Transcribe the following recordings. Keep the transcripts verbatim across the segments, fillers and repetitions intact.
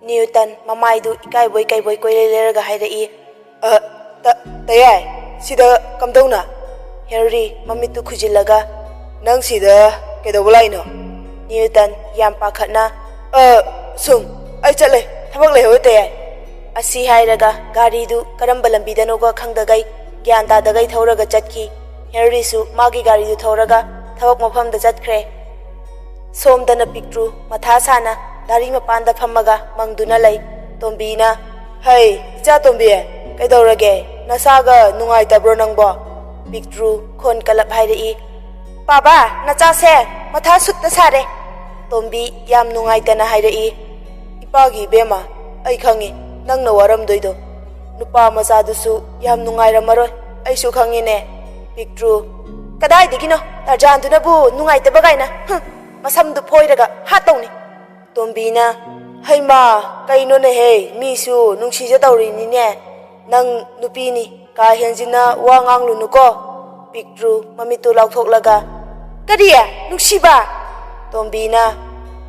ꯅ꯭ꯌꯨꯇꯟ ꯃꯃꯥꯏꯗꯨ ꯏꯀꯥꯏꯕꯣꯏ ꯀꯩꯕꯣꯏ ꯀꯣꯏꯂꯩ ꯂꯩꯔꯒ ꯍꯥꯏꯔꯛꯏ꯫ "ꯑ, ꯇ-, ꯇꯌꯥꯏ, ꯁꯤꯗ ꯀꯝꯗꯧꯅ?" ꯍꯦꯅꯔꯤ ꯃꯃꯤꯠꯇꯨ ꯈꯨꯏꯖꯤꯜꯂꯒ, "ꯅꯪ ꯁꯤꯗ ꯀꯩꯗꯧꯕ ꯂꯥꯛꯏꯅꯣ?" ꯅ꯭ꯌꯨꯇꯟ ꯌꯥꯝ ꯄꯥꯈꯠꯅ, "ꯑ, ꯁꯨꯝ, ꯑꯩ ꯆꯠꯂꯦ, ꯊꯕꯛ ꯂꯩꯍꯧꯋꯦ ꯇꯌꯥꯏ꯫" ꯑꯁꯤ ꯍꯥꯏꯔꯒ ꯒꯥꯔꯤꯗꯨ ꯀꯔꯝꯕ ꯂꯝꯕꯤꯗꯅꯣꯒ ꯈꯪꯗꯒꯩ, ꯒ꯭ꯌꯥꯟ ꯇꯥꯗꯒꯩ ꯊꯧꯔꯒ ꯆꯠꯈꯤ꯫ ꯍꯦꯅꯔꯤꯁꯨ ꯃꯥꯒꯤ ꯒꯥꯔꯤꯗꯨ ꯊꯧꯔꯒ ꯊꯕꯛ ꯃꯐꯝꯗ ꯆꯠꯈ꯭ꯔꯦ꯫ ꯁꯣꯝꯗꯅ ꯄꯤꯛꯇ꯭ꯔꯨ ꯃꯊꯥ ꯁꯥꯅ ꯒꯥꯔꯤ ꯃꯄꯥꯟꯗ ꯐꯝꯃꯒ ꯃꯪꯗꯨꯅ ꯂꯩ꯫ ꯇꯣꯝꯕꯤꯅ, "ꯍꯩ, ꯏꯆꯥ ꯇꯣꯝꯕꯤ, ꯀꯩꯗꯧꯔꯒꯦ? ꯅꯁꯥꯒ ꯅꯨꯡꯉꯥꯏꯇꯕ꯭ꯔꯣ ꯅꯪꯕꯣ?" ꯄꯤꯛꯇ꯭ꯔꯨ ꯈꯣꯟ ꯀꯜꯂꯞ ꯍꯥꯏꯔꯛꯏ, "ꯄꯥꯕꯥ, ꯅꯆꯥꯁꯦ ꯃꯊꯥ ꯁꯨꯠꯇ ꯁꯥꯔꯦ꯫" ꯇꯣꯝꯕꯤ ꯌꯥꯝ ꯅꯨꯡꯉꯥꯏꯇꯅ ꯍꯥꯏꯔꯛꯏ, "ꯏꯄꯥꯒꯤ ꯏꯕꯦꯝꯃ, ꯑꯩ ꯈꯪꯉꯤ ꯅꯪꯅ ꯋꯥꯔꯝꯗꯣꯏꯗꯣ꯫ ꯅꯨꯄꯥ ꯃꯆꯥꯗꯨꯁꯨ ꯌꯥꯝ ꯅꯨꯡꯉꯥꯏꯔꯝꯃꯔꯣꯏ, ꯑꯩꯁꯨ ꯈꯪꯉꯤꯅꯦ꯫" ꯄꯤꯛꯇ꯭ꯔꯨ, "ꯀꯗꯥꯏꯗꯒꯤꯅꯣ? ꯇꯔꯖꯥꯟꯗꯨꯅꯕꯨ ꯅꯨꯡꯉꯥꯏꯇꯕ ꯀꯥꯏꯅ, ꯍꯨꯝ, ꯃꯁꯝꯗꯨ ꯐꯣꯏꯔꯒ ꯍꯥꯠꯇꯧꯅꯤ꯫" ꯇꯣꯝꯕꯤꯅ, "ꯍꯩꯃꯥ, ꯀꯩꯅꯣꯅꯦꯍꯦ, ꯃꯤꯁꯨ ꯅꯨꯡꯁꯤꯖ ꯇꯧꯔꯤꯅꯤꯅꯦ꯫ ꯅꯪ ꯅꯨꯄꯤꯅꯤ, ꯀꯥ ꯍꯦꯟꯖꯤꯟꯅ ꯋꯥ ꯉꯥꯡꯂꯨꯅꯨꯀꯣ꯫" ꯄꯤꯛꯇ꯭ꯔꯨ ꯃꯃꯤꯠꯇꯨ ꯂꯥꯎꯊꯣꯛꯂꯒ, "ꯀꯔꯤ? ꯅꯨꯡꯁꯤꯕ?" ꯇꯣꯝꯕꯤꯅ,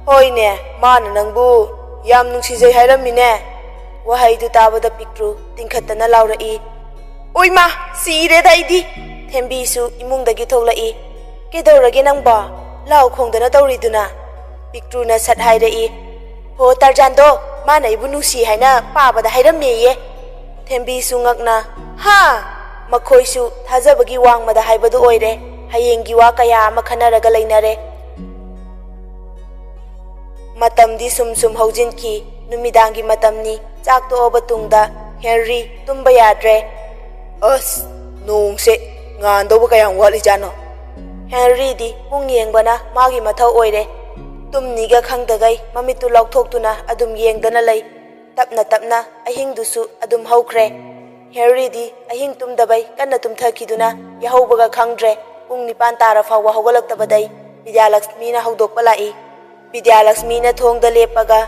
"ꯍꯣꯏꯅꯦ, ꯃꯥꯅ ꯅꯪꯕꯨ ꯌꯥꯝ ꯅꯨꯡꯁꯤꯖꯩ ꯍꯥꯏꯔꯝꯃꯤꯅꯦ꯫" ꯋꯥꯍꯩꯗꯨ ꯇꯥꯕꯗ ꯄꯤꯛꯇ꯭ꯔꯨ ꯇꯤꯡꯈꯠꯇꯅ ꯂꯥꯎꯔꯛꯏ, "ꯑꯣꯏꯃꯥ, ꯁꯤꯔꯦꯗ ꯑꯩꯗꯤ!" ꯊꯦꯝꯕꯤꯁꯨ ꯏꯃꯨꯡꯗꯒꯤ ꯊꯣꯛꯂꯛꯏ꯫ "ꯀꯩꯗꯧꯔꯒꯦ ꯅꯪꯕꯣ? ꯂꯥꯎ ꯈꯣꯡꯗꯅ ꯇꯧꯔꯤꯗꯨꯅ?" ꯄꯤꯛꯇ꯭ꯔꯨꯅ ꯁꯠ ꯍꯥꯏꯔꯛꯏ, "ꯍꯣ ꯇꯔꯖꯥꯟꯗꯣ, ꯃꯥꯅ ꯑꯩꯕꯨ ꯅꯨꯡꯁꯤ ꯍꯥꯏꯅ ꯄꯥꯕꯗ ꯍꯥꯏꯔꯝꯃꯦꯌꯦ꯫" ꯊꯦꯝꯕꯤꯁꯨ ꯉꯛꯅ, "ꯍꯥ?" ꯃꯈꯣꯏꯁꯨ ꯊꯥꯖꯕꯒꯤ ꯋꯥꯡꯃꯗ ꯍꯥꯏꯕꯗꯨ ꯑꯣꯏꯔꯦ꯫ ꯍꯌꯦꯡꯒꯤ ꯋꯥ ꯀꯌꯥ ꯑꯃ ꯈꯟꯅꯔꯒ ꯂꯩꯅꯔꯦ꯫ ꯃꯇꯝꯗꯤ ꯁꯨꯝ ꯁꯨꯝ ꯍꯧꯖꯤꯟꯈꯤ꯫ ꯅꯨꯃꯤꯗꯥꯡꯒꯤ ꯃꯇꯝꯅꯤ꯫ ꯆꯥꯛ ꯇꯣꯛꯑꯕ ꯇꯨꯡꯗ ꯍꯦꯅꯔꯤ ꯇꯨꯝꯕ ꯌꯥꯗ꯭ꯔꯦ꯫ "ꯑꯁ, ꯅꯣꯡꯁꯦ ꯉꯥꯟꯗꯧꯕ ꯀꯌꯥꯝ ꯋꯥꯠꯂꯤꯖꯥꯠꯅꯣ?" ꯍꯦꯅꯔꯤꯗꯤ ꯄꯨꯡ ꯌꯦꯡꯕꯅ ꯃꯥꯒꯤ ꯃꯊꯧ ꯑꯣꯏꯔꯦ꯫ ꯇꯨꯝꯅꯤꯒ ꯈꯪꯗꯒꯩ ꯃꯃꯤꯠꯇꯨ ꯂꯥꯎꯊꯣꯛꯇꯨꯅ ꯑꯗꯨꯝ ꯌꯦꯡꯗꯅ ꯂꯩ꯫ ꯇꯞꯅ ꯇꯞꯅ ꯑꯍꯤꯡꯗꯨꯁꯨ ꯑꯗꯨꯝ ꯍꯧꯈ꯭ꯔꯦ꯫ ꯍꯦꯅꯔꯤꯗꯤ ꯑꯍꯤꯡ ꯇꯨꯝꯗꯕꯩ ꯀꯟꯅ ꯇꯨꯝꯊꯈꯤꯗꯨꯅ ꯌꯥꯍꯧꯕꯒ ꯈꯪꯗ꯭ꯔꯦ꯫ ꯄꯨꯡ ꯅꯤꯄꯥꯟ ꯇꯥꯔ ꯐꯥꯎꯕ ꯍꯧꯒꯠꯂꯛꯇꯕꯗꯩ ꯕꯤꯗ꯭ꯌꯥꯂꯛꯁꯃꯤꯅ ꯍꯧꯗꯣꯛꯄ ꯂꯥꯛꯏ꯫ ꯕꯤꯗ꯭ꯌꯥꯂꯛꯁꯃꯤꯅ ꯊꯣꯡꯗ ꯂꯦꯞꯄꯒ,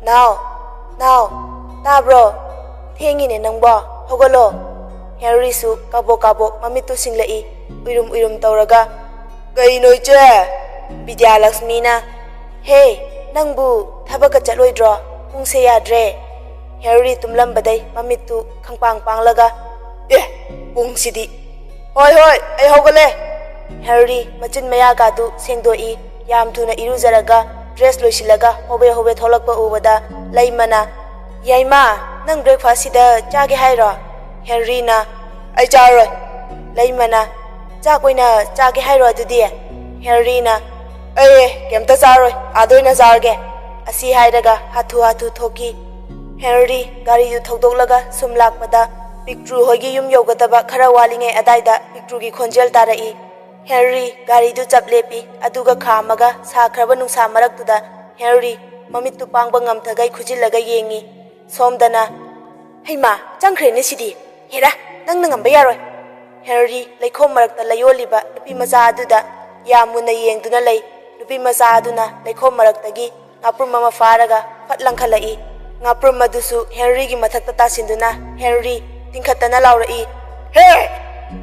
"ꯅꯥꯎ, ꯅꯥꯎ, ꯇꯥꯕ꯭ꯔꯣ? ꯊꯦꯡꯉꯤꯅꯦ ꯅꯪꯕꯣ, ꯍꯧꯒꯠꯂꯣ꯫" ꯍꯦꯅꯔꯤꯁꯨ ꯀꯥꯕꯣꯛ ꯀꯥꯕꯣꯛ ꯃꯃꯤꯠꯇꯨ ꯁꯤꯡꯂꯛꯏ, ꯎꯏꯔꯨꯝ ꯎꯏꯔꯨꯝ ꯇꯧꯔꯒ꯫ "ꯀꯩꯅꯣ ꯏꯆꯦ?" ꯕꯤꯗ꯭ꯌꯥꯂꯛꯁꯃꯤꯅ, "ꯍꯦ, ꯅꯪꯕꯨ ꯊꯕꯛꯀ ꯆꯠꯂꯣꯏꯗ꯭ꯔꯣ?" "ꯄꯨꯡꯁꯦ ꯌꯥꯗ꯭ꯔꯦ꯫" ꯍꯦꯅꯔꯤ ꯇꯨꯝꯂꯝꯕꯗꯩ ꯃꯃꯤꯠꯇꯨ ꯈꯪꯄꯥꯡ ꯄꯥꯡꯂꯒ, "ꯑꯦ, ꯄꯨꯡꯁꯤꯗꯤ꯫ ꯍꯣꯏ, ꯍꯣꯏ, ꯑꯩ ꯍꯧꯒꯠꯂꯦ꯫" ꯍꯦꯅꯔꯤ ꯃꯆꯤꯟ ꯃꯌꯥꯒꯗꯨ ꯁꯦꯡꯗꯣꯛꯏ꯫ ꯌꯥꯝ ꯊꯨꯅ ꯏꯔꯨꯖꯔꯒ ꯗ꯭ꯔꯦꯁ ꯂꯣꯏꯁꯤꯜꯂꯒ ꯍꯣꯕꯦ ꯍꯣꯕꯦ ꯊꯣꯛꯂꯛꯄ ꯎꯕꯗ ꯂꯩꯃꯅ, "ꯌꯥꯏꯃ, ꯅꯪ ꯕ꯭ꯔꯦꯛꯐꯥꯁꯁꯤꯗ ꯆꯥꯒꯦ ꯍꯥꯏꯔꯣ?" ꯍꯦꯅꯔꯤꯅ, "ꯑꯩ ꯆꯥꯔꯣꯏ꯫" ꯂꯩꯃꯅ, "ꯆꯥꯛ ꯑꯣꯏꯅ ꯆꯥꯒꯦ ꯍꯥꯏꯔꯣ ꯑꯗꯨꯗꯤ?" ꯍꯦꯅꯔꯤꯅ, "ꯑꯦ, ꯀꯩꯝꯇ ꯆꯥꯔꯣꯏ, ꯑꯥꯗ ꯑꯣꯏꯅ ꯆꯥꯔꯒꯦ꯫" ꯑꯁꯤ ꯍꯥꯏꯔꯒ ꯍꯥꯊꯨ ꯍꯥꯊꯨ ꯊꯣꯛꯈꯤ꯫ ꯍꯦꯅꯔꯤ ꯒꯥꯔꯤꯗꯨ ꯊꯧꯗꯣꯛꯂꯒ ꯁꯨꯝ ꯂꯥꯛꯄꯗ ꯄꯤꯛꯇ꯭ꯔꯨ ꯍꯣꯏꯒꯤ ꯌꯨꯝ ꯌꯧꯒꯗꯕ ꯈꯔ ꯋꯥꯠꯂꯤꯉꯩ ꯑꯗꯥꯏꯗ ꯄꯤꯛꯇ꯭ꯔꯨꯒꯤ ꯈꯣꯟꯖꯦꯜ ꯇꯥꯔꯛꯏ꯫ ꯍꯦꯅꯔꯤ ꯒꯥꯔꯤꯗꯨ ꯆꯞ ꯂꯦꯞꯄꯤ, ꯑꯗꯨꯒ ꯈꯥꯝꯃꯒ ꯁꯥꯈ꯭ꯔꯕ ꯅꯨꯡꯁꯥ ꯃꯔꯛꯇꯨꯗ ꯍꯦꯅꯔꯤ ꯃꯃꯤꯠꯇꯨ ꯄꯥꯡꯕ ꯉꯝꯊꯈꯩ ꯈꯨꯖꯤꯜꯂꯒ ꯌꯦꯡꯉꯤ꯫ ꯁꯣꯝꯗꯅ, "ꯍꯩꯃꯥ, ꯆꯪꯈ꯭ꯔꯦꯅꯦ ꯁꯤꯗꯤ꯫ ꯍꯦꯔꯥ, ꯅꯪꯅ ꯉꯝꯕ ꯌꯥꯔꯣꯏ꯫" ꯍꯦꯅꯔꯤ ꯂꯩꯈꯣꯝ ꯃꯔꯛꯇ ꯂꯩꯌꯣꯜꯂꯤꯕ ꯅꯨꯄꯤ ꯃꯆꯥ ꯑꯗꯨꯗ ꯌꯥꯝ ꯃꯨꯟꯅ ꯌꯦꯡꯗꯨꯅ ꯂꯩ꯫ ꯅꯨꯄꯤ ꯃꯆꯥ ꯑꯗꯨꯅ ꯂꯩꯈꯣꯝ ꯃꯔꯛꯇꯒꯤ ꯉꯥꯄ꯭ꯔꯨꯝ ꯑꯃ ꯐꯥꯔꯒ ꯐꯠ ꯂꯪꯈꯠꯂꯛꯏ꯫ ꯉꯥꯄ꯭ꯔꯨꯝ ꯑꯗꯨꯁꯨ ꯍꯦꯅꯔꯤꯒꯤ ꯃꯊꯛꯇ ꯇꯥꯁꯤꯟꯗꯨꯅ ꯍꯦꯅꯔꯤ ꯇꯤꯡꯈꯠꯇꯅ ꯂꯥꯎꯔꯛꯏ, "ꯍꯦ!"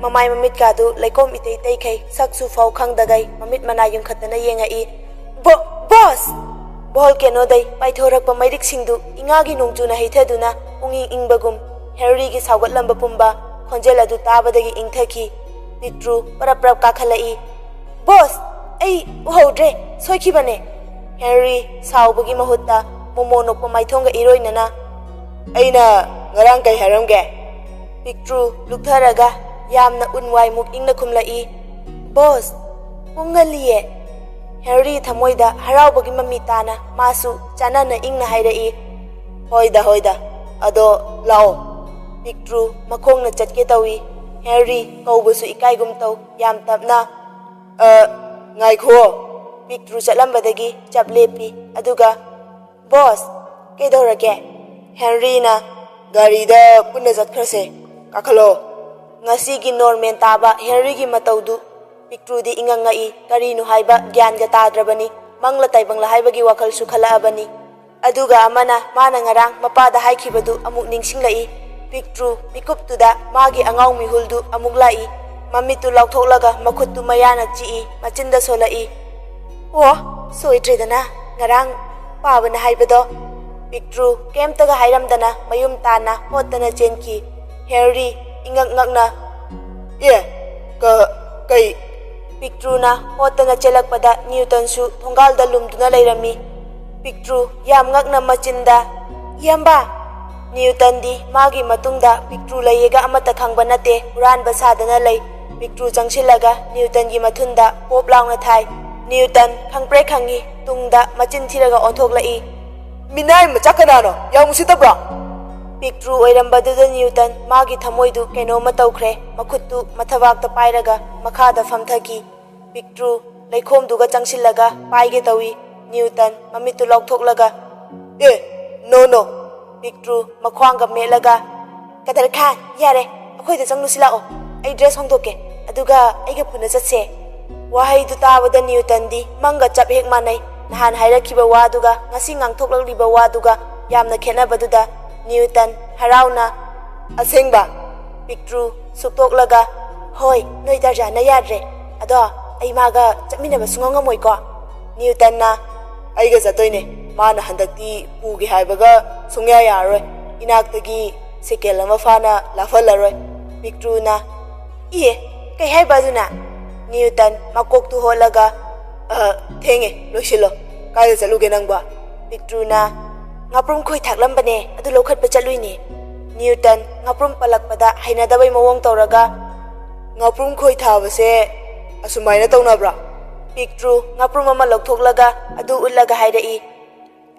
ꯃꯃꯥꯏ ꯃꯃꯤꯠꯀꯥꯗꯨ ꯂꯩꯈꯣꯝ ꯏꯇꯩ ꯇꯩꯈꯩ, ꯁꯛꯁꯨ ꯐꯥꯎ ꯈꯪꯗꯒꯩ ꯃꯃꯤꯠ ꯃꯅꯥ ꯌꯨꯡꯈꯠꯇꯅ ꯌꯦꯡꯉꯛꯏ꯫ "ꯕꯣ-, ꯕꯣꯁ!" ꯚꯣꯜꯀꯦꯅꯣꯗꯩ ꯄꯥꯏꯊꯣꯔꯛꯄ ꯃꯩꯔꯤꯛꯁꯤꯡꯗꯨ ꯏꯉꯥꯒꯤ ꯅꯣꯡꯖꯨꯅ ꯍꯩꯊꯗꯨꯅ ꯄꯨꯡꯏꯪ ꯏꯪꯕꯒꯨꯝ ꯍꯦꯅꯔꯤꯒꯤ ꯁꯥꯎꯒꯠꯂꯝꯕ ꯄꯨꯝꯕ ꯈꯣꯟꯖꯦꯜ ꯑꯗꯨ ꯇꯥꯕꯗꯒꯤ ꯏꯪꯊꯈꯤ꯫ ꯄꯤꯛꯇ꯭ꯔꯨ ꯄꯔꯞ ꯄꯔꯞ ꯀꯥꯈꯠꯂꯛꯏ꯫ "ꯕꯣꯁ, ꯑꯩ ꯎꯍꯧꯗ꯭ꯔꯦ, ꯁꯣꯏꯈꯤꯕꯅꯦ꯫" ꯍꯦꯅꯔꯤ ꯁꯥꯎꯕꯒꯤ ꯃꯍꯨꯠꯇ ꯃꯣꯃꯣ ꯅꯣꯛꯄ ꯃꯥꯏꯊꯣꯡꯒ ꯏꯔꯣꯏꯅꯅ, "ꯑꯩꯅ ꯉꯔꯥꯡ ꯀꯩ ꯍꯥꯏꯔꯝꯒꯦ?" ꯄꯤꯛꯇ꯭ꯔꯨ ꯂꯨꯛꯊꯔꯒ ꯌꯥꯝꯅ ꯎꯟ ꯋꯥꯏꯃꯨꯛ ꯏꯪꯅ ꯈꯨꯝꯂꯛꯏ, "ꯕꯣꯁ, ꯄꯨꯡ ꯉꯜꯂꯤꯌꯦ꯫" ꯍꯦꯅꯔꯤ ꯊꯃꯣꯏꯗ ꯍꯔꯥꯎꯕꯒꯤ ꯃꯃꯤ ꯇꯥꯅ ꯃꯥꯁꯨ ꯆꯥꯟꯅꯅ ꯏꯪꯅ ꯍꯥꯏꯔꯛꯏ, "ꯍꯣꯏꯗ, ꯍꯣꯏꯗ, ꯑꯗꯣ ꯂꯥꯛꯑꯣ꯫" ꯄꯤꯛꯇ꯭ꯔꯨ ꯃꯈꯣꯡꯅ ꯆꯠꯀꯦ ꯇꯧꯏ꯫ ꯍꯦꯅꯔꯤ ꯀꯧꯕꯁꯨ ꯏꯀꯥꯏꯒꯨꯝ ꯇꯧ, ꯌꯥꯝ ꯇꯞꯅ, "ꯑ, ꯉꯥꯏꯈꯣ꯫" ꯄꯤꯛꯇ꯭ꯔꯨ ꯆꯠꯂꯝꯕꯗꯒꯤ ꯆꯞ ꯂꯦꯞꯄꯤ, ꯑꯗꯨꯒ, "ꯕꯣꯁ, ꯀꯩꯗꯧꯔꯒꯦ?" ꯍꯦꯅꯔꯤꯅ, "ꯒꯥꯔꯤꯗ ꯄꯨꯟꯅ ꯆꯠꯈ꯭ꯔꯁꯦ, ꯀꯥꯈꯠꯂꯣ꯫" ꯉꯁꯤꯒꯤ ꯅꯣꯔꯃꯦꯟ ꯇꯥꯕ ꯍꯦꯅꯔꯤꯒꯤ ꯃꯇꯧꯗꯨ ꯄꯤꯛꯇ꯭ꯔꯨꯗꯤ ꯏꯉꯛ ꯉꯛꯏ꯫ ꯀꯔꯤꯅꯣ ꯍꯥꯏꯕ ꯒ꯭ꯌꯥꯟꯒ ꯇꯥꯗ꯭ꯔꯕꯅꯤ꯫ ꯃꯪꯂ ꯇꯥꯏꯕꯪꯂ ꯍꯥꯏꯕꯒꯤ ꯋꯥꯈꯜꯁꯨ ꯈꯜꯂꯛꯑꯕꯅꯤ꯫ ꯑꯗꯨꯒ ꯑꯃꯅ ꯃꯥꯅ ꯉꯔꯥꯡ ꯃꯄꯥꯗ ꯍꯥꯏꯈꯤꯕꯗꯨ ꯑꯃꯨꯛ ꯅꯤꯡꯁꯤꯡꯂꯛꯏ꯫ ꯄꯤꯛꯇ꯭ꯔꯨ ꯃꯤꯀꯨꯞꯇꯨꯗ ꯃꯥꯒꯤ ꯑꯉꯥꯎ ꯃꯤꯍꯨꯜꯗꯨ ꯑꯃꯨꯛ ꯂꯥꯛꯏ꯫ ꯃꯃꯤꯠꯇꯨ ꯂꯥꯎꯊꯣꯛꯂꯒ ꯃꯈꯨꯠꯇꯨ ꯃꯌꯥꯅ ꯆꯤꯛꯏ, ꯃꯆꯤꯟꯗ ꯁꯣꯜꯂꯛꯏ꯫ "ꯑꯣ, ꯁꯣꯏꯗ꯭ꯔꯦꯗꯅ, ꯉꯔꯥꯡ ꯄꯥꯕꯅ ꯍꯥꯏꯕꯗꯣ꯫" ꯄꯤꯛꯇ꯭ꯔꯨ ꯀꯩꯝꯇꯒ ꯍꯥꯏꯔꯝꯗꯅ ꯃꯌꯨꯝ ꯇꯥꯟꯅ ꯍꯣꯠꯇꯅ ꯆꯦꯟꯈꯤ꯫ ꯍꯦꯔꯤ ꯏꯉꯛ ꯉꯛꯅ, "ꯑꯦ, ꯀ-, ꯀꯩ?" ꯄꯤꯛꯇ꯭ꯔꯨꯅ ꯍꯣꯠꯇꯅ ꯆꯦꯜꯂꯛꯄꯗ ꯅ꯭ꯌꯨꯇꯟꯁꯨ ꯊꯣꯡꯒꯥꯜꯗ ꯂꯨꯝꯗꯨꯅ ꯂꯩꯔꯝꯃꯤ꯫ ꯄꯤꯛꯇ꯭ꯔꯨ ꯌꯥꯝ ꯉꯛꯅ ꯃꯆꯤꯟꯗ, "ꯏꯌꯥꯝꯕ!" ꯅ꯭ꯌꯨꯇꯟꯗꯤ ꯃꯥꯒꯤ ꯃꯇꯨꯡꯗ ꯄꯤꯛꯇ꯭ꯔꯨ ꯂꯩꯌꯦꯒ ꯑꯃꯠꯇ ꯈꯪꯕ ꯅꯠꯇꯦ, ꯍꯨꯔꯥꯟꯕ ꯁꯥꯗꯅ ꯂꯩ꯫ ꯄꯤꯛꯇ꯭ꯔꯨ ꯆꯪꯁꯤꯜꯂꯒ ꯅ꯭ꯌꯨꯇꯟꯒꯤ ꯃꯊꯨꯟꯗ ꯄꯣꯞ ꯂꯥꯎꯅ ꯊꯥꯏ꯫ ꯅ꯭ꯌꯨꯇꯟ ꯈꯪꯄ꯭ꯔꯦꯛ ꯈꯪꯉꯤ, ꯇꯨꯡꯗ ꯃꯆꯤꯟ ꯊꯤꯔꯒ ꯑꯣꯟꯊꯣꯛꯂꯛꯏ꯫ "ꯃꯤꯅꯥꯏ ꯃꯆꯥ ꯀꯅꯥꯅꯣ? ꯌꯥꯝ ꯎꯁꯤꯠꯇꯕ꯭ꯔꯣ?" ꯄꯤꯛꯇ꯭ꯔꯨ ꯑꯣꯏꯔꯝꯕꯗꯨꯗ ꯅ꯭ꯌꯨꯇꯟ ꯃꯥꯒꯤ ꯊꯃꯣꯏꯗꯨ ꯀꯩꯅꯣꯝꯃ ꯇꯧꯈ꯭ꯔꯦ꯫ ꯃꯈꯨꯠꯇꯨ ꯃꯊꯕꯥꯛꯇ ꯄꯥꯏꯔꯒ ꯃꯈꯥꯗ ꯐꯝꯊꯈꯤ꯫ ꯄꯤꯛꯇ꯭ꯔꯨ ꯂꯩꯈꯣꯝꯗꯨꯒ ꯆꯪꯁꯤꯜꯂꯒ ꯄꯥꯏꯒꯦ ꯇꯧꯏ꯫ ꯅ꯭ꯌꯨꯇꯟ ꯃꯃꯤꯠꯇꯨ ꯂꯥꯎꯊꯣꯛꯂꯒ, "ꯑꯦ, ꯅꯣ, ꯅꯣ!" ꯄꯤꯛꯇ꯭ꯔꯨ ꯃꯈ꯭ꯋꯥꯡꯒ ꯃꯦꯠꯂꯒ, "ꯀꯗꯔ ꯈꯥꯟ, ꯌꯥꯔꯦ, ꯑꯩꯈꯣꯏꯗ ꯆꯪꯂꯨꯁꯤ ꯂꯥꯛꯑꯣ꯫ ꯑꯩ ꯗ꯭ꯔꯦꯁ ꯍꯣꯡꯗꯣꯛꯀꯦ, ꯑꯗꯨꯒ ꯑꯩꯒ ꯄꯨꯟꯅ ꯆꯠꯁꯦ꯫" ꯋꯥꯍꯩꯗꯨ ꯇꯥꯕꯗ ꯅ꯭ꯌꯨꯇꯟꯗꯤ ꯃꯪꯒ ꯆꯞ ꯍꯦꯛ ꯃꯥꯟꯅꯩ꯫ ꯅꯍꯥꯟ ꯍꯥꯏꯔꯛꯈꯤꯕ ꯋꯥꯗꯨꯒ ꯉꯁꯤ ꯉꯥꯡꯊꯣꯛꯂꯛꯂꯤꯕ ꯋꯥꯗꯨꯒ ꯌꯥꯝꯅ ꯈꯦꯠꯅꯕꯗꯨꯗ ꯅ꯭ꯌꯨꯇꯟ ꯍꯔꯥꯎꯅ, "ꯑꯁꯦꯡꯕ?" ꯄꯤꯛꯇ꯭ꯔꯨ ꯁꯨꯛꯇꯣꯛꯂꯒ, "ꯍꯣꯏ, ꯅꯣꯏ ꯇꯔꯖꯥꯟꯅ ꯌꯥꯗ꯭ꯔꯦ꯫ ꯑꯗꯣ ꯑꯩ ꯃꯥꯒ ꯆꯠꯃꯤꯟꯅꯕ ꯁꯨꯡꯉꯝ ꯉꯝꯃꯣꯏꯀꯣ?" ꯅ꯭ꯌꯨꯇꯟꯅ, "ꯑꯩꯒ ꯆꯠꯇꯣꯏꯅꯦ꯫ ꯃꯥꯅ ꯍꯟꯗꯛꯇꯤ ꯄꯨꯒꯦ ꯍꯥꯏꯕꯒ ꯁꯨꯡꯌꯥ ꯌꯥꯔꯔꯣꯏ꯫ ꯏꯅꯥꯛꯇꯒꯤ ꯁꯦꯀꯦꯟ ꯑꯃ ꯐꯥꯅ ꯂꯥꯞꯍꯜꯂꯔꯣꯏ꯫" ꯄꯤꯛꯇ꯭ꯔꯨꯅ, "ꯏꯌꯦ, ꯀꯩ ꯍꯥꯏꯕ ꯑꯗꯨꯅ?" ꯅ꯭ꯌꯨꯇꯟ ꯃꯀꯣꯛꯇꯨ ꯍꯣꯠꯂꯒ, "ꯑ, ꯊꯦꯡꯉꯦ, ꯂꯣꯏꯁꯤꯜꯂꯣ꯫ ꯀꯥꯏꯗ ꯆꯠꯂꯨꯒꯦ ꯅꯪꯕꯣ?" ꯄꯤꯛꯇ꯭ꯔꯨꯅ, "ꯉꯥꯄ꯭ꯔꯨꯝ ꯈꯣꯏ ꯊꯥꯛꯂꯝꯕꯅꯦ, ꯑꯗꯨ ꯂꯧꯈꯠꯄ ꯆꯠꯂꯨꯏꯅꯦ꯫" ꯅ꯭ꯌꯨꯇꯟ ꯉꯥꯄ꯭ꯔꯨꯝ ꯄꯜꯂꯛꯄꯗ ꯍꯩꯅꯗꯕꯩ ꯃꯑꯣꯡ ꯇꯧꯔꯒ, "ꯉꯥꯄ꯭ꯔꯨꯝ ꯈꯣꯏ ꯊꯥꯕꯁꯦ ꯑꯁꯨꯃꯥꯏꯅ ꯇꯧꯅꯕ꯭ꯔꯥ?" ꯄꯤꯛꯇ꯭ꯔꯨ ꯉꯥꯄ꯭ꯔꯨꯝ ꯑꯃ ꯂꯧꯊꯣꯛꯂꯒ ꯑꯗꯨ ꯎꯠꯂꯒ ꯍꯥꯏꯔꯛꯏ꯫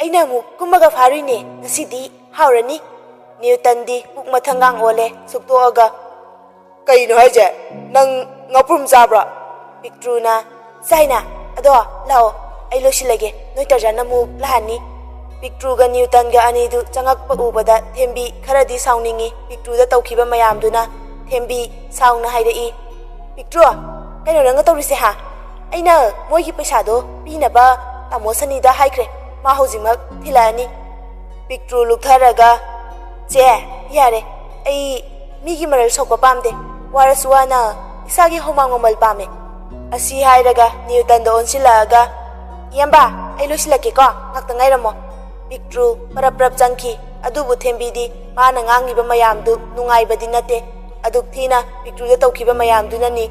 "ꯑꯩꯅ ꯑꯃꯨꯛ ꯀꯨꯝꯃꯒ ꯐꯥꯔꯨꯏꯅꯦ, ꯉꯁꯤꯗꯤ ꯍꯥꯎꯔꯅꯤ꯫" ꯅ꯭ꯌꯨꯇꯟꯗꯤ ꯄꯨꯛ ꯃꯊꯪꯒꯥꯡ ꯑꯣꯜꯂꯦ, ꯁꯨꯛꯇꯣꯛꯑꯒ, "ꯀꯩꯅꯣ ꯍꯥꯏꯁꯦ? ꯅꯪ ꯉꯥꯄ꯭ꯔꯨꯝ ꯆꯥꯕ꯭ꯔꯣ?" ꯄꯤꯛꯇ꯭ꯔꯨꯅ, "ꯆꯥꯏꯅ꯫ ꯑꯗꯣ ꯂꯥꯛꯑꯣ, ꯑꯩ ꯂꯣꯏꯁꯤꯜꯂꯒꯦ, ꯅꯣꯏ ꯇꯔꯖꯥꯟ ꯑꯃꯨꯛ ꯂꯥꯛꯍꯟꯅꯤ꯫" ꯄꯤꯛꯇ꯭ꯔꯨꯒ ꯅ꯭ꯌꯨꯇꯟꯒ ꯑꯅꯤꯗꯨ ꯆꯪꯉꯛꯄ ꯎꯕꯗ ꯊꯦꯝꯕꯤ ꯈꯔꯗꯤ ꯁꯥꯎꯅꯤꯡꯉꯤ꯫ ꯄꯤꯛꯇ꯭ꯔꯨꯗ ꯇꯧꯈꯤꯕ ꯃꯌꯥꯝꯗꯨꯅ ꯊꯦꯝꯕꯤ ꯁꯥꯎꯅ ꯍꯥꯏꯔꯛꯏ, "ꯄꯤꯛꯇ꯭ꯔꯨ, ꯀꯩꯅꯣ ꯅꯪꯅ ꯇꯧꯔꯤꯁꯦ, ꯍꯥ? ꯑꯩꯅ ꯃꯣꯏꯒꯤ ꯄꯩꯁꯥꯗꯣ ꯄꯤꯅꯕ ꯇꯥꯃꯣ ꯁꯅꯤꯗ ꯍꯥꯏꯈ꯭ꯔꯦ꯫ ꯃꯥ ꯍꯧꯖꯤꯛꯃꯛ ꯊꯤꯜꯂꯛꯑꯅꯤ꯫" ꯄꯤꯛꯇ꯭ꯔꯨ ꯂꯨꯞꯊꯔꯒ, "ꯆꯦ, ꯌꯥꯔꯦ꯫ ꯑꯩ ꯃꯤꯒꯤ ꯃꯔꯜ ꯁꯣꯛꯄ ꯄꯥꯝꯗꯦ꯫ ꯋꯥꯔꯁꯨ ꯋꯥꯅ ꯏꯁꯥꯒꯤ ꯍꯨꯃꯥꯡ ꯃꯃꯜ ꯄꯥꯝꯃꯦ꯫" ꯑꯁꯤ ꯍꯥꯏꯔꯒ ꯅ꯭ꯌꯨꯇꯟꯗ ꯑꯣꯟꯁꯤꯜꯂꯛꯑꯒ, "ꯏꯌꯥꯝꯕ, ꯑꯩ ꯂꯣꯏꯁꯤꯜꯂꯛꯀꯦꯀꯣ, ꯉꯥꯛꯇ ꯉꯥꯏꯔꯝꯃꯣ꯫" ꯄꯤꯛꯇ꯭ꯔꯨ ꯄꯔꯞ ꯄꯔꯞ ꯆꯪꯈꯤ꯫ ꯑꯗꯨꯕꯨ ꯊꯦꯝꯕꯤꯗꯤ ꯃꯥꯅ ꯉꯥꯡꯂꯤꯕ ꯃꯌꯥꯝꯗꯨ ꯅꯨꯡꯉꯥꯏꯕꯗꯤ ꯅꯠꯇꯦ꯫ ꯑꯗꯨꯛ ꯊꯤꯅ ꯄꯤꯛꯇ꯭ꯔꯨꯗ ꯇꯧꯈꯤꯕ ꯃꯌꯥꯝꯗꯨꯅꯅꯤ꯫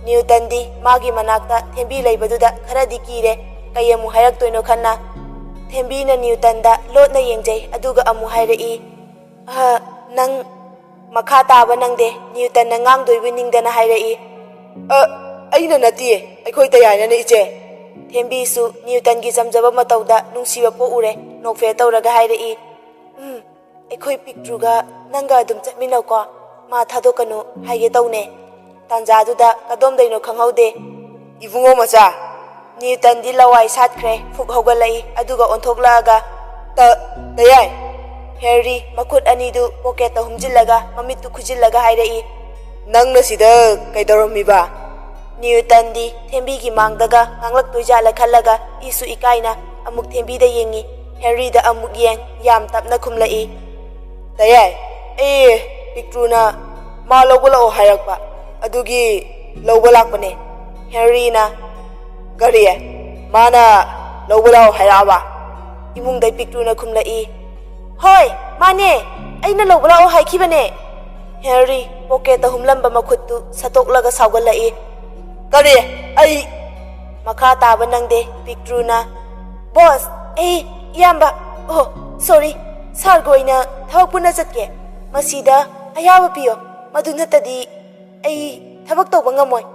ꯅ꯭ꯌꯨꯇꯟꯗꯤ ꯃꯥꯒꯤ ꯃꯅꯥꯛꯇ ꯊꯦꯝꯕꯤ ꯂꯩꯕꯗꯨꯗ ꯈꯔꯗꯤ ꯀꯤꯔꯦ꯫ ꯀꯩ ꯑꯃꯨꯛ ꯍꯥꯏꯔꯛꯇꯣꯏꯅꯣ ꯈꯟꯅ ꯊꯦꯝꯕꯤꯅ ꯅ꯭ꯌꯨꯇꯟꯗ ꯂꯣꯠꯅ ꯌꯦꯡꯖꯩ꯫ ꯑꯗꯨꯒ ꯑꯃꯨꯛ ꯍꯥꯏꯔꯛꯏ, "ꯑ, ꯅꯪ ꯃꯈꯥ ꯇꯥꯕ ꯅꯪꯗꯦ, ꯅ꯭ꯌꯨꯇꯟꯅ ꯉꯥꯡꯗꯣꯏꯕꯨ ꯅꯤꯡꯗꯅ ꯍꯥꯏꯔꯛꯏ꯫ "ꯑ, ꯑꯩꯅ ꯅꯠꯇꯤꯌꯦ, ꯑꯩꯈꯣꯏ ꯇꯌꯥꯏꯅꯅꯦ, ꯏꯆꯦ꯫" ꯊꯦꯝꯕꯤꯁꯨ ꯅ꯭ꯌꯨꯇꯟꯒꯤ ꯆꯝꯖꯕ ꯃꯇꯧꯗ ꯅꯨꯡꯁꯤꯕ ꯄꯣꯛꯎꯔꯦ, ꯅꯣꯛꯐꯦꯠ ꯇꯧꯔꯒ ꯍꯥꯏꯔꯛꯏ, "ꯎꯝ, ꯑꯩꯈꯣꯏ ꯄꯤꯛꯇ꯭ꯔꯨꯒ ꯅꯪꯒ ꯑꯗꯨꯝ ꯆꯠꯃꯤꯟꯅꯧꯀꯣ, ꯃꯥ ꯊꯥꯗꯣꯛꯀꯅꯨ ꯍꯥꯏꯒꯦ ꯇꯧꯅꯦ꯫" ꯇꯥꯟꯖꯥꯗꯨꯗ ꯀꯗꯣꯝꯗꯩꯅꯣ ꯈꯪꯍꯧꯗꯦ꯫ "ꯏꯕꯨꯡꯉꯣ ꯃꯆꯥ!" ꯅ꯭ꯌꯨꯇꯟꯗꯤ ꯂꯋꯥꯏ ꯁꯥꯠꯈ꯭ꯔꯦ, ꯐꯨꯛ ꯍꯧꯒꯠꯂꯛꯏ, ꯑꯗꯨꯒ ꯑꯣꯟꯊꯣꯛꯂꯛꯑꯒ, "ꯇ, ꯇꯌꯥꯏ!" ꯍꯦꯔꯤ ꯃꯈꯨꯠ ꯑꯅꯤꯗꯨ ꯄꯣꯀꯦꯠꯇ ꯍꯨꯝꯖꯤꯜꯂꯒ ꯃꯃꯤꯠꯇꯨ ꯈꯨꯖꯤꯜꯂꯒ ꯍꯥꯏꯔꯛꯏ, "ꯅꯪꯅ ꯁꯤꯗ ꯀꯩꯗꯧꯔꯝꯃꯤꯕ?" ꯅ꯭ꯌꯨꯇꯟꯗꯤ ꯊꯦꯝꯕꯤꯒꯤ ꯃꯥꯡꯗꯒ ꯉꯥꯡꯂꯛꯇꯣꯏꯖꯥꯠꯂ ꯈꯜꯂꯒ ꯏꯁꯨ ꯏꯀꯥꯏꯅ ꯑꯃꯨꯛ ꯊꯦꯝꯕꯤꯗ ꯌꯦꯡꯉꯤ꯫ ꯍꯦꯔꯤꯗ ꯑꯃꯨꯛ ꯌꯦꯡ, ꯌꯥꯝ ꯇꯞꯅ ꯈꯨꯝꯂꯛꯏ, "ꯇꯌꯥꯏ, ꯑꯩ ꯄꯤꯛꯇ꯭ꯔꯨꯅ ꯃꯥ ꯂꯧꯕ ꯂꯥꯛꯑꯣ ꯍꯥꯏꯔꯛꯄ, ꯑꯗꯨꯒꯤ ꯂꯧꯕ ꯂꯥꯛꯄꯅꯦ꯫" ꯍꯦꯔꯤꯅ, "ꯀꯔꯤ? ꯃꯥꯅ ꯂꯧꯕ ꯂꯥꯛꯑꯣ ꯍꯥꯏꯔꯛꯑꯕ?" ꯏꯃꯨꯡꯗꯩ ꯄꯤꯛꯇ꯭ꯔꯨꯅ ꯈꯨꯝꯂꯛꯏ, "ꯍꯣꯏ, ꯃꯥꯅꯦ, ꯑꯩꯅ ꯂꯧꯕ ꯂꯥꯛꯑꯣ ꯍꯥꯏꯈꯤꯕꯅꯦ꯫" ꯍꯦꯔꯤ ꯄꯣꯀꯦꯠꯇ ꯍꯨꯝꯂꯝꯕ ꯃꯈꯨꯠꯇꯨ ꯁꯠꯇꯣꯛꯂꯒ ꯁꯥꯎꯒꯠꯂꯛꯏ, "ꯀꯔꯤ? ꯑꯩ?" ꯃꯈꯥ ꯇꯥꯕ ꯅꯪꯗꯦ ꯄꯤꯛꯇ꯭ꯔꯨꯅ, "ꯕꯣꯁ, ꯑꯩ, ꯏꯌꯥꯝꯕ, ꯑꯣ, ꯁꯣꯔꯤ, ꯁꯥꯔꯒ ꯑꯣꯏꯅ ꯊꯕꯛ ꯄꯨꯟꯅ ꯆꯠꯀꯦ꯫ ꯃꯁꯤꯗ ꯑꯌꯥꯕ ꯄꯤꯌꯣ, ꯃꯗꯨ ꯅꯠꯇꯗꯤ ꯑꯩ ꯊꯕꯛ ꯇꯧꯕ ꯉꯝꯃꯣꯏ꯫"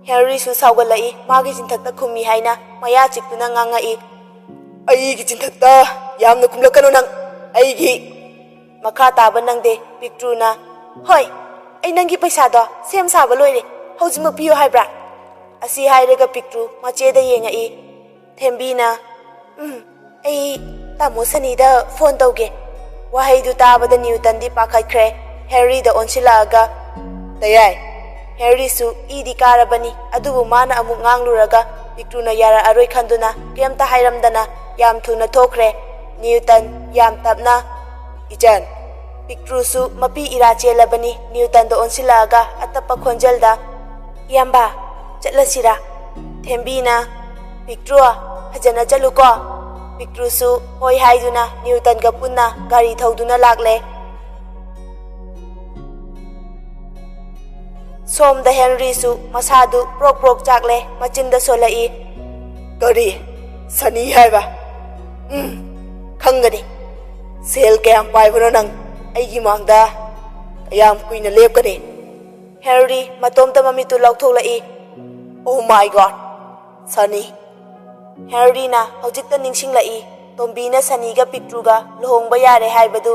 ꯍꯦꯅꯔꯤꯁꯨ ꯁꯥꯎꯒꯠꯂꯛꯏ, ꯃꯥꯒꯤ ꯆꯤꯟꯊꯛꯇ ꯈꯨꯝꯃꯤ ꯍꯥꯏꯅ ꯃꯌꯥ ꯆꯤꯛꯇꯨꯅ ꯉꯥꯡꯉꯛꯏ, "ꯑꯩꯒꯤ ꯆꯤꯟꯊꯛꯇ ꯌꯥꯝꯅ ꯈꯨꯝꯂꯛꯀꯅꯨ ꯅꯪ, ꯑꯩꯒꯤ꯫" ꯃꯈꯥ ꯇꯥꯕ ꯅꯪꯗꯦ ꯄꯤꯛꯇ꯭ꯔꯨꯅ, "ꯍꯣꯏ, ꯑꯩ ꯅꯪꯒꯤ ꯄꯩꯁꯥꯗꯣ ꯁꯦꯝ ꯁꯥꯕ ꯂꯣꯏꯔꯦ, ꯍꯧꯖꯤꯛꯃꯛ ꯄꯤꯌꯣ ꯍꯥꯏꯕ꯭ꯔꯥ?" ꯑꯁꯤ ꯍꯥꯏꯔꯒ ꯄꯤꯛꯇ꯭ꯔꯨ ꯃꯆꯦꯗ ꯌꯦꯡꯉꯛꯏ꯫ ꯊꯦꯝꯕꯤꯅ, "ꯎꯝ, ꯑꯩ ꯇꯥꯃꯣ ꯁꯅꯤꯗ ꯐꯣꯟ ꯇꯧꯒꯦ꯫" ꯋꯥꯍꯩꯗꯨ ꯇꯥꯕꯗ ꯅ꯭ꯌꯨꯇꯟꯗꯤ ꯄꯥꯈꯠꯈ꯭ꯔꯦ꯫ ꯍꯦꯅꯔꯤꯗ ꯑꯣꯟꯁꯤꯜꯂꯛꯑꯒ, "ꯇꯌꯥꯏ꯫" ꯍꯦꯅꯔꯤꯁꯨ ꯏꯗꯤ ꯀꯥꯔꯕꯅꯤ, ꯑꯗꯨꯕꯨ ꯃꯥꯅ ꯑꯃꯨꯛ ꯉꯥꯡꯂꯨꯔꯒ ꯄꯤꯛꯇ꯭ꯔꯨꯅ ꯌꯥꯔꯛꯑꯔꯣꯏ ꯈꯟꯗꯨꯅ ꯀꯩꯝꯇ ꯍꯥꯏꯔꯝꯗꯅ ꯌꯥꯝ ꯊꯨꯅ ꯊꯣꯛꯈ꯭ꯔꯦ꯫ ꯅ꯭ꯌꯨꯇꯟ ꯌꯥꯝ ꯇꯞꯅ, "ꯏꯆꯟ꯫" ꯄꯤꯛꯇ꯭ꯔꯨꯁꯨ ꯃꯄꯤ ꯏꯔꯥ ꯆꯦꯜꯂꯕꯅꯤ꯫ ꯅ꯭ꯌꯨꯇꯟꯗ ꯑꯣꯟꯁꯤꯜꯂꯛꯑꯒ ꯑꯇꯞꯄ ꯈꯣꯟꯖꯦꯜꯗ, "ꯏꯌꯥꯝꯕ, ꯆꯠꯂꯁꯤꯔꯥ?" ꯊꯦꯝꯕꯤꯅ, "ꯄꯤꯛꯇ꯭ꯔꯨ, ꯐꯖꯅ ꯆꯠꯂꯨꯀꯣ꯫" ꯄꯤꯛꯇ꯭ꯔꯨꯁꯨ ꯍꯣꯏ ꯍꯥꯏꯗꯨꯅ ꯅ꯭ꯌꯨꯇꯟꯒ ꯄꯨꯟꯅ ꯒꯥꯔꯤ ꯊꯧꯗꯨꯅ ꯂꯥꯛꯂꯦ꯫ ꯁꯣꯝꯗ ꯍꯦꯟꯔꯤꯁꯨ ꯃꯁꯥꯗꯨ ꯄ꯭ꯔꯣꯛ ꯄ꯭ꯔꯣꯛ ꯆꯥꯛꯂꯦ, ꯃꯆꯤꯟꯗ ꯁꯣꯜꯂꯛꯏ꯫ "ꯀꯔꯤ? ꯁꯅꯤ ꯍꯥꯏꯕ? ꯎꯝ, ꯈꯪꯒꯅꯤ꯫ ꯁꯦꯜ ꯀꯌꯥꯝ ꯄꯥꯏꯕꯅꯣ ꯅꯪ? ꯑꯩꯒꯤ ꯃꯥꯡꯗ ꯀꯌꯥꯝ ꯀꯨꯏꯅ ꯂꯦꯞꯀꯅꯤ?" ꯍꯦꯟꯔꯤ ꯃꯇꯣꯝꯇ ꯃꯃꯤꯠꯇꯨ ꯂꯥꯎꯊꯣꯛꯂꯛꯏ꯫ "Oh my God! ꯁꯅꯤ!" ꯍꯦꯟꯔꯤꯅ ꯍꯧꯖꯤꯛꯇ ꯅꯤꯡꯁꯤꯡꯂꯛꯏ, ꯇꯣꯝꯕꯤꯅ ꯁꯅꯤꯒ ꯄꯤꯛꯇ꯭ꯔꯨꯒ ꯂꯨꯍꯣꯡꯕ ꯌꯥꯔꯦ ꯍꯥꯏꯕꯗꯨ꯫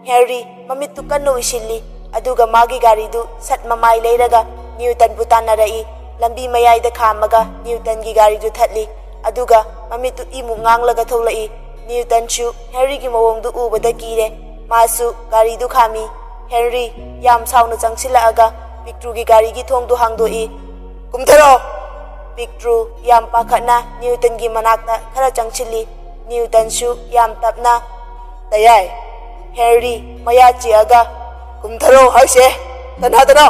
ꯍꯦꯟꯔꯤ ꯃꯃꯤꯠꯇꯨ ꯀꯟꯅ ꯎꯏꯁꯤꯜꯂꯤ, ꯑꯗꯨꯒ ꯃꯥꯒꯤ ꯒꯥꯔꯤꯗꯨ ꯁꯠ ꯃꯃꯥꯏ ꯂꯩꯔꯒ ꯅ꯭ꯌꯨꯇꯟꯕꯨ ꯇꯥꯟꯅꯔꯛꯏ꯫ ꯂꯝꯕꯤ ꯃꯌꯥꯏꯗ ꯈꯥꯝꯃꯒ ꯅ꯭ꯌꯨꯇꯟꯒꯤ ꯒꯥꯔꯤꯗꯨ ꯊꯠꯂꯤ, ꯑꯗꯨꯒ ꯃꯃꯤꯠꯇꯨ ꯏꯃꯨꯛ ꯉꯥꯡꯂꯒ ꯊꯣꯛꯂꯛꯏ꯫ ꯅ꯭ꯌꯨꯇꯟꯁꯨ ꯍꯦꯟꯔꯤꯒꯤ ꯃꯑꯣꯡꯗꯨ ꯎꯕꯗ ꯀꯤꯔꯦ꯫ ꯃꯥꯁꯨ ꯒꯥꯔꯤꯗꯨ ꯈꯥꯝꯃꯤ꯫ ꯍꯦꯟꯔꯤ ꯌꯥꯝ ꯁꯥꯎꯅ ꯆꯪꯁꯤꯜꯂꯛꯑꯒ ꯄꯤꯛꯇ꯭ꯔꯨꯒꯤ ꯒꯥꯔꯤꯒꯤ ꯊꯣꯡꯗꯨ ꯍꯥꯡꯗꯣꯛꯏ꯫ "ꯀꯨꯝꯊꯔꯣ!" ꯄꯤꯛꯇ꯭ꯔꯨ ꯌꯥꯝ ꯄꯥꯈꯠꯅ ꯅ꯭ꯌꯨꯇꯟꯒꯤ ꯃꯅꯥꯛꯇ ꯈꯔ ꯆꯪꯁꯤꯜꯂꯤ꯫ ꯅ꯭ꯌꯨꯇꯟꯁꯨ ꯌꯥꯝ ꯇꯞꯅ, "ꯇꯌꯥꯏ!" ꯍꯦꯟꯔꯤ ꯃꯌꯥ ꯆꯤꯛꯑꯒ, "ꯀꯨꯝꯊꯔꯣ ꯍꯥꯏꯁꯦ! ꯀꯅꯥꯗꯅꯣ?"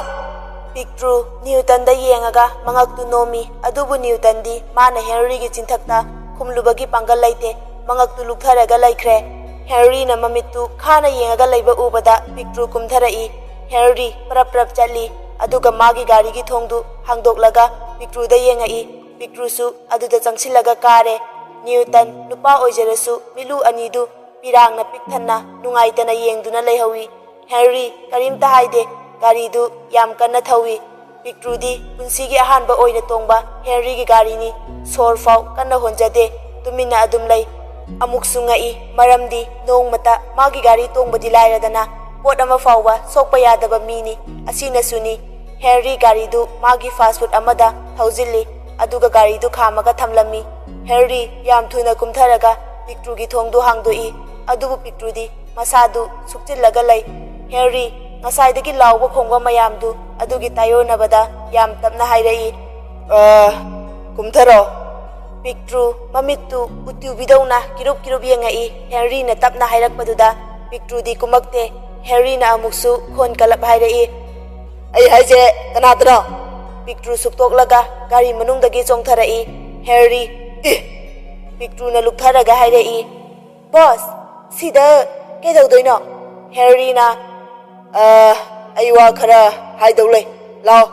ꯄꯤꯛꯇ꯭ꯔꯨ ꯅ꯭ꯌꯨꯇꯟꯗ ꯌꯦꯡꯉꯒ ꯃꯉꯛꯇꯨ ꯅꯣꯝꯃꯤ, ꯑꯗꯨꯕꯨ ꯅ꯭ꯌꯨꯇꯟꯗꯤ ꯃꯥꯅ ꯍꯦꯟꯔꯤꯒꯤ ꯆꯤꯟꯊꯛꯇ ꯈꯨꯝꯂꯨꯕꯒꯤ ꯄꯥꯡꯒꯜ ꯂꯩꯇꯦ꯫ ꯃꯉꯛꯇꯨ ꯂꯨꯞꯊꯔꯒ ꯂꯩꯈ꯭ꯔꯦ꯫ ꯍꯦꯟꯔꯤꯅ ꯃꯃꯤꯠꯇꯨ ꯈꯥꯅ ꯌꯦꯡꯉꯒ ꯂꯩꯕ ꯎꯕꯗ ꯄꯤꯛꯇ꯭ꯔꯨ ꯀꯨꯝꯊꯔꯛꯏ꯫ ꯍꯦꯟꯔꯤ ꯄꯔꯞ ꯄꯔꯞ ꯆꯠꯂꯤ, ꯑꯗꯨꯒ ꯃꯥꯒꯤ ꯒꯥꯔꯤꯒꯤ ꯊꯣꯡꯗꯨ ꯍꯥꯡꯗꯣꯛꯂꯒ ꯄꯤꯛꯇ꯭ꯔꯨꯗ ꯌꯦꯡꯉꯛꯏ꯫ ꯄꯤꯛꯇ꯭ꯔꯨꯁꯨ ꯑꯗꯨꯗ ꯆꯪꯁꯤꯜꯂꯒ ꯀꯥꯔꯦ꯫ ꯅ꯭ꯌꯨꯇꯟ ꯅꯨꯄꯥ ꯑꯣꯏꯖꯔꯁꯨ ꯃꯤꯠꯂꯨ ꯑꯅꯤꯗꯨ ꯄꯤꯔꯥꯡꯅ ꯄꯤꯛ ꯊꯟꯅ ꯅꯨꯡꯉꯥꯏꯇꯅ ꯌꯦꯡꯗꯨꯅ ꯂꯩꯍꯧꯏ꯫ ꯍꯦꯟꯔꯤ ꯀꯔꯤꯝꯇ ꯍꯥꯏꯗꯦ꯫ ꯒꯥꯔꯤꯗꯨ ꯌꯥꯝ ꯀꯟꯅ ꯊꯧꯏ꯫ ꯄꯤꯛꯇ꯭ꯔꯨꯗꯤ ꯄꯨꯟꯁꯤꯒꯤ ꯑꯍꯥꯟꯕ ꯑꯣꯏꯅ ꯇꯣꯡꯕ ꯍꯦꯟꯔꯤꯒꯤ ꯒꯥꯔꯤꯅꯤ꯫ ꯁꯣꯔ ꯐꯥꯎ ꯀꯟꯅ ꯍꯣꯟꯖꯗꯦ꯫ ꯇꯨꯃꯤꯟꯅ ꯑꯗꯨꯝ ꯂꯩ꯫ ꯑꯃꯨꯛꯁꯨ ꯉꯛꯏ, ꯃꯔꯝꯗꯤ ꯅꯣꯡꯃꯇ ꯃꯥꯒꯤ ꯒꯥꯔꯤ ꯇꯣꯡꯕꯗꯤ ꯂꯥꯏꯔꯗꯅ, ꯄꯣꯠ ꯑꯃ ꯐꯥꯎꯕ ꯁꯣꯛꯄ ꯌꯥꯗꯕ ꯃꯤꯅꯤ꯫ ꯑꯁꯤꯅꯁꯨꯅꯤ꯫ ꯍꯦꯟꯔꯤ ꯒꯥꯔꯤꯗꯨ ꯃꯥꯒꯤ ꯐꯥꯁ ꯐꯨꯗ ꯑꯃꯗ ꯊꯧꯖꯤꯜꯂꯤ, ꯑꯗꯨꯒ ꯒꯥꯔꯤꯗꯨ ꯈꯥꯝꯃꯒ ꯊꯝꯂꯝꯃꯤ꯫ ꯍꯦꯟꯔꯤ ꯌꯥꯝ ꯊꯨꯅ ꯀꯨꯝꯊꯔꯒ ꯄꯤꯛꯇ꯭ꯔꯨꯒꯤ ꯊꯣꯡꯗꯨ ꯍꯥꯡꯗꯣꯛꯏ, ꯑꯗꯨꯕꯨ ꯄꯤꯛꯇ꯭ꯔꯨꯗꯤ ꯃꯁꯥꯗꯨ ꯁꯨꯛꯆꯤꯜꯂꯒ ꯂꯩ꯫ ꯍꯦꯟꯔꯤ, ꯉꯁꯥꯏꯗꯒꯤ ꯂꯥꯎꯕ ꯈꯣꯡꯕ ꯃꯌꯥꯝꯗꯨ ꯑꯗꯨꯒꯤ ꯇꯥꯏꯑꯣꯟꯅꯕꯗ ꯌꯥꯝ ꯇꯞꯅ ꯍꯥꯏꯔꯛꯏ, "ꯑ, ꯀꯨꯝꯊꯔꯣ꯫" ꯄꯤꯛꯇ꯭ꯔꯨ ꯃꯃꯤꯠꯇꯨ ꯎꯇꯨꯕꯤꯗꯧꯅ ꯀꯤꯔꯨꯞ ꯀꯤꯔꯨꯞ ꯌꯦꯡꯉꯛꯏ꯫ ꯍꯦꯟꯔꯤꯅ ꯇꯞꯅ ꯍꯥꯏꯔꯛꯄꯗꯨꯗ ꯄꯤꯛꯇ꯭ꯔꯨꯗꯤ ꯀꯨꯝꯃꯛꯇꯦ꯫ ꯍꯦꯟꯔꯤꯅ ꯑꯃꯨꯛꯁꯨ ꯈꯣꯟ ꯀꯜꯂꯞ ꯍꯥꯏꯔꯛꯏ, "ꯑꯩ ꯍꯥꯏꯁꯦ ꯀꯅꯥꯗꯅꯣ?" ꯄꯤꯛꯇ꯭ꯔꯨ ꯁꯨꯛꯇꯣꯛꯂꯒ ꯒꯥꯔꯤ ꯃꯅꯨꯡꯗꯒꯤ ꯆꯣꯡꯊꯔꯛꯏ꯫ ꯍꯦꯟꯔꯤ, "ꯑꯦ!" ꯄꯤꯛꯇ꯭ꯔꯨꯅ ꯂꯨꯞꯊꯔꯒ ꯍꯥꯏꯔꯛꯏ, "ꯕꯣꯁ, ꯁꯤꯗ ꯀꯩꯗꯧꯗꯣꯏꯅꯣ?" ꯍꯦꯅꯔꯤꯅ, "ꯑ, ꯑꯩ ꯋꯥ ꯈꯔ ꯍꯥꯏꯗꯧ ꯂꯩ, ꯂꯥꯛꯑꯣ꯫"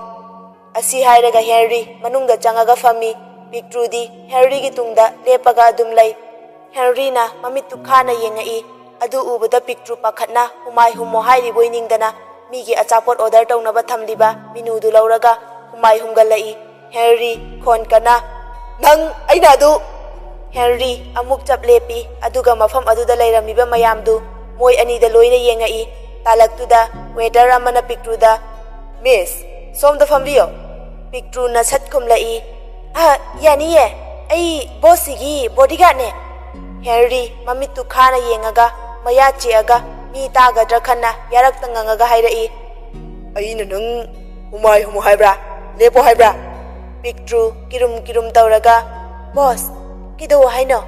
ꯑꯁꯤ ꯍꯥꯏꯔꯒ ꯍꯦꯅꯔꯤ ꯃꯅꯨꯡꯗ ꯆꯪꯉꯒ ꯐꯝꯃꯤ꯫ ꯄꯤꯛꯇ꯭ꯔꯨꯗꯤ ꯍꯦꯅꯔꯤꯒꯤ ꯇꯨꯡꯗ ꯂꯦꯞꯄꯒ ꯑꯗꯨꯝ ꯂꯩ꯫ ꯍꯦꯅꯔꯤꯅ ꯃꯃꯤꯠꯇꯨ ꯈꯥꯅ ꯌꯦꯡꯉꯛꯏ꯫ ꯑꯗꯨ ꯎꯕꯗ ꯄꯤꯛꯇ꯭ꯔꯨ ꯄꯥꯈꯠꯅ ꯍꯨꯃꯥꯏ ꯍꯨꯝꯃꯣ ꯍꯥꯏꯔꯤꯕꯣꯏ ꯅꯤꯡꯗꯅ ꯃꯤꯒꯤ ꯑꯆꯥꯄꯣꯠ ꯑꯣꯔꯗꯔ ꯇꯧꯅꯕ ꯊꯝꯂꯤꯕ ꯃꯤꯅꯨꯗꯨ ꯂꯧꯔꯒ ꯍꯨꯃꯥꯏ ꯍꯨꯝꯒꯠꯂꯛꯏ꯫ ꯍꯦꯅꯔꯤ ꯈꯣꯟ ꯀꯟꯅ, "ꯅꯪ ꯑꯩꯅ ꯑꯗꯨ!" ꯍꯦꯅꯔꯤ ꯑꯃꯨꯛ ꯆꯞ ꯂꯦꯞꯄꯤ, ꯑꯗꯨꯒ ꯃꯐꯝ ꯑꯗꯨꯗ ꯂꯩꯔꯝꯃꯤꯕ ꯃꯌꯥꯝꯗꯨ ꯃꯣꯏ ꯑꯅꯤꯗ ꯂꯣꯏꯅ ꯌꯦꯡꯉꯛꯏ꯫ ꯇꯥꯂꯛꯇꯨꯗ ꯋꯦꯇꯔ ꯑꯃꯅ ꯄꯤꯛꯇ꯭ꯔꯨꯗ, "ꯃꯤꯁ, ꯁꯣꯝꯗ ꯐꯝꯕꯤꯌꯣ꯫" ꯄꯤꯛꯇ꯭ꯔꯨꯅ ꯁꯠ ꯈꯨꯝꯂꯛꯏ, "ꯑ, ꯌꯥꯅꯤꯌꯦ, ꯑꯩ ꯕꯣꯁꯁꯤꯒꯤ ꯕꯣꯗꯤꯒꯥꯔꯗꯅꯦ꯫" ꯍꯦꯅꯔꯤ ꯃꯃꯤꯠꯇꯨ ꯈꯥꯅ ꯌꯦꯡꯉꯒ ꯃꯌꯥ ꯆꯤꯛꯑꯒ ꯃꯤ ꯇꯥꯒꯗ꯭ꯔꯥ ꯈꯟꯅ ꯌꯥꯔꯛꯇ ꯉꯪꯉꯒ ꯍꯥꯏꯔꯛꯏ, "ꯑꯩꯅ ꯅꯪ ꯍꯨꯃꯥꯏ ꯍꯨꯝꯃꯨ ꯍꯥꯏꯕ꯭ꯔꯥ? ꯂꯦꯞꯄꯣ ꯍꯥꯏꯕ꯭ꯔꯥ?" ꯄꯤꯛꯇ꯭ꯔꯨ ꯀꯤꯔꯨꯝ ꯀꯤꯔꯨꯝ ꯇꯧꯔꯒ, "ꯕꯣꯁ, ꯀꯩꯗꯧ ꯍꯥꯏꯅꯣ?"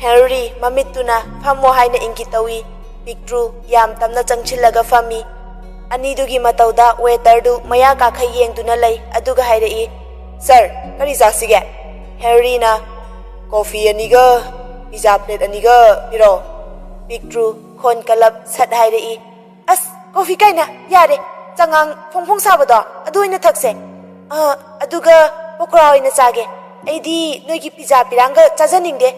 ꯍꯦꯅꯔꯤ ꯃꯃꯤꯠꯇꯨꯅ ꯐꯝꯃꯣ ꯍꯥꯏꯅ ꯏꯪꯒꯤꯠ ꯇꯧꯏ꯫ ꯄꯤꯛꯇ꯭ꯔꯨ ꯌꯥꯝ ꯇꯞꯅ ꯆꯪꯁꯤꯜꯂꯒ ꯐꯝꯃꯤ꯫ ꯑꯅꯤꯗꯨꯒꯤ ꯃꯇꯧꯗ ꯋꯦꯇꯔꯗꯨ ꯃꯌꯥ ꯀꯥꯈꯩ ꯌꯦꯡꯗꯨꯅ ꯂꯩ, ꯑꯗꯨꯒ ꯍꯥꯏꯔꯛꯏ, "ꯁꯥꯔ, ꯀꯔꯤ ꯆꯥꯁꯤꯒꯦ?" ꯍꯦꯅꯔꯤꯅ, "ꯀꯣꯐꯤ ꯑꯅꯤꯒ ꯄꯤꯖꯥ ꯄ꯭ꯂꯦꯠ ꯑꯅꯤꯒ ꯄꯤꯔꯛꯑꯣ꯫" ꯄꯤꯛꯇ꯭ꯔꯨ ꯈꯣꯟ ꯀꯜꯂꯞ ꯁꯠ ꯍꯥꯏꯔꯛꯏ, "ꯑꯁ, ꯀꯣꯐꯤ ꯀꯥꯏꯅ, ꯌꯥꯔꯦ, ꯆꯉꯥꯡ ꯐꯣꯡ ꯐꯣꯡ ꯁꯥꯕꯗꯣ ꯑꯗꯨ ꯑꯣꯏꯅ ꯊꯛꯁꯦ꯫ ꯑ, ꯑꯗꯨꯒ ꯄꯀꯣꯔꯥ ꯑꯣꯏꯅ ꯆꯥꯒꯦ, ꯑꯩꯗꯤ ꯅꯣꯏꯒꯤ ꯄꯤꯖꯥ ꯄꯤꯔꯥꯡꯒ ꯆꯥꯖꯅꯤꯡꯗꯦ꯫"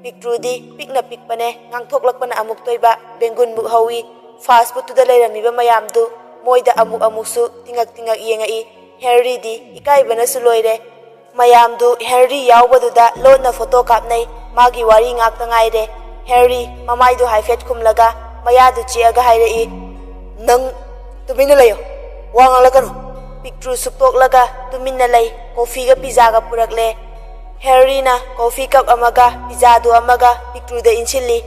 ꯄꯤꯛꯇ꯭ꯔꯨꯗꯤ ꯄꯤꯛꯅ ꯄꯤꯛꯄꯅꯦ, ꯉꯥꯡꯊꯣꯛꯂꯛꯄꯅ ꯑꯃꯨꯛꯇꯣꯏꯕ ꯕꯦꯡꯒꯨꯟꯃꯨꯛ ꯍꯧꯏ꯫ ꯐꯥꯁ ꯐꯨꯗꯇꯨꯗ ꯂꯩꯔꯝꯃꯤꯕ ꯃꯌꯥꯝꯗꯨ ꯃꯣꯏꯗ ꯑꯃꯨꯛ ꯑꯃꯨꯛꯁꯨ ꯇꯤꯡꯉꯛ ꯇꯤꯡꯉꯛ ꯌꯦꯡꯉꯛꯏ꯫ ꯍꯦꯅꯔꯤꯗꯤ ꯏꯀꯥꯏꯕꯅꯁꯨ ꯂꯣꯏꯔꯦ꯫ ꯃꯌꯥꯝꯗꯨ ꯍꯦꯅꯔꯤ ꯌꯥꯎꯕꯗꯨꯗ ꯂꯣꯟꯅ ꯐꯣꯇꯣ ꯀꯥꯞꯅꯩ꯫ ꯃꯥꯒꯤ ꯋꯥꯔꯤ ꯉꯥꯛꯇ ꯉꯥꯏꯔꯦ꯫ ꯍꯦꯅꯔꯤ ꯃꯃꯥꯏꯗꯨ ꯍꯥꯏꯐꯦꯠ ꯈꯨꯝꯂꯒ ꯃꯌꯥꯗꯨ ꯆꯤꯛꯑꯒ ꯍꯥꯏꯔꯛꯏ, "ꯅꯪ ꯇꯨꯃꯤꯟꯅ ꯂꯩꯌꯣ, ꯋꯥ ꯉꯥꯡꯂꯛꯀꯅꯨ꯫" ꯄꯤꯛꯇ꯭ꯔꯨ ꯁꯨꯛꯇꯣꯛꯂꯒ ꯇꯨꯃꯤꯟꯅ ꯂꯩ꯫ ꯀꯣꯐꯤꯒ ꯄꯤꯖꯥꯒ ꯄꯨꯔꯛꯂꯦ꯫ ꯍꯦꯅꯔꯤꯅ ꯀꯣꯐꯤ ꯀꯞ ꯑꯃꯒ ꯄꯤꯖꯥꯗꯨ ꯑꯃꯒ ꯄꯤꯛꯇ꯭ꯔꯨꯗ ꯏꯟꯁꯤꯜꯂꯤ꯫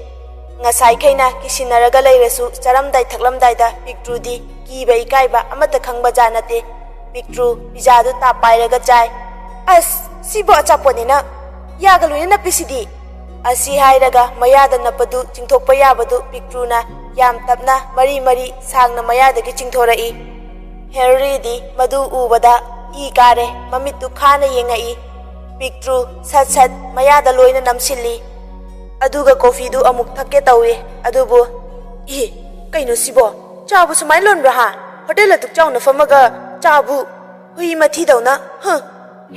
ꯉꯁꯥꯏꯈꯩꯅ ꯀꯤꯁꯤꯟꯅꯔꯒ ꯂꯩꯔꯁꯨ ꯆꯥꯔꯝꯗꯥꯏ ꯊꯛꯂꯝꯗꯥꯏꯗ ꯄꯤꯛꯇ꯭ꯔꯨꯗꯤ ꯀꯤꯕ ꯏꯀꯥꯏꯕ ꯑꯃꯠꯇ ꯈꯪꯕ ꯖꯥꯠ ꯅꯠꯇꯦ꯫ ꯄꯤꯛꯇ꯭ꯔꯨ ꯄꯤꯖꯥꯗꯨ ꯇꯥꯞ ꯄꯥꯏꯔꯒ ꯆꯥꯏ꯫ "ꯑꯁ, ꯁꯤꯕꯨ ꯑꯆꯥꯄꯣꯠꯅꯦꯅ ꯌꯥꯒ ꯂꯣꯏꯅ ꯅꯞꯄꯤꯁꯤꯗꯤ!" ꯑꯁꯤ ꯍꯥꯏꯔꯒ ꯃꯌꯥꯗ ꯅꯞꯄꯗꯨ ꯆꯤꯡꯊꯣꯛꯄ ꯌꯥꯕꯗꯨ ꯄꯤꯛꯇ꯭ꯔꯨꯅ ꯌꯥꯝ ꯇꯞꯅ ꯃꯔꯤ ꯃꯔꯤ ꯁꯥꯡꯅ ꯃꯌꯥꯗꯒꯤ ꯆꯤꯡꯊꯣꯔꯛꯏ꯫ ꯍꯦꯅꯔꯤꯗꯤ ꯃꯗꯨ ꯎꯕꯗ ꯏ ꯀꯥꯔꯦ, ꯃꯃꯤꯠꯇꯨ ꯈꯥꯅ ꯌꯦꯡꯉꯛꯏ꯫ ꯄꯤꯛꯇ꯭ꯔꯨ ꯁꯠ ꯁꯠ ꯃꯌꯥꯗ ꯂꯣꯏꯅ ꯅꯝꯁꯤꯜꯂꯤ꯫ ꯑꯗꯨꯒ ꯀꯣꯐꯤꯗꯨ ꯑꯃꯨꯛ ꯊꯛꯀꯦ ꯇꯧꯏ꯫ ꯑꯗꯨꯕꯨ, "ꯏ, ꯀꯩꯅꯣ ꯁꯤꯕꯣ? ꯆꯥꯕꯨ ꯁꯨꯃꯥꯏꯅ ꯂꯣꯟꯕ꯭ꯔꯥ ꯍꯥ? ꯍꯣꯇꯦꯜ ꯑꯗꯨꯛ ꯆꯥꯎꯅ ꯐꯝꯃꯒ ꯆꯥꯕꯨ ꯍꯨꯏ ꯃꯊꯤꯗꯧꯅ, ꯍ!"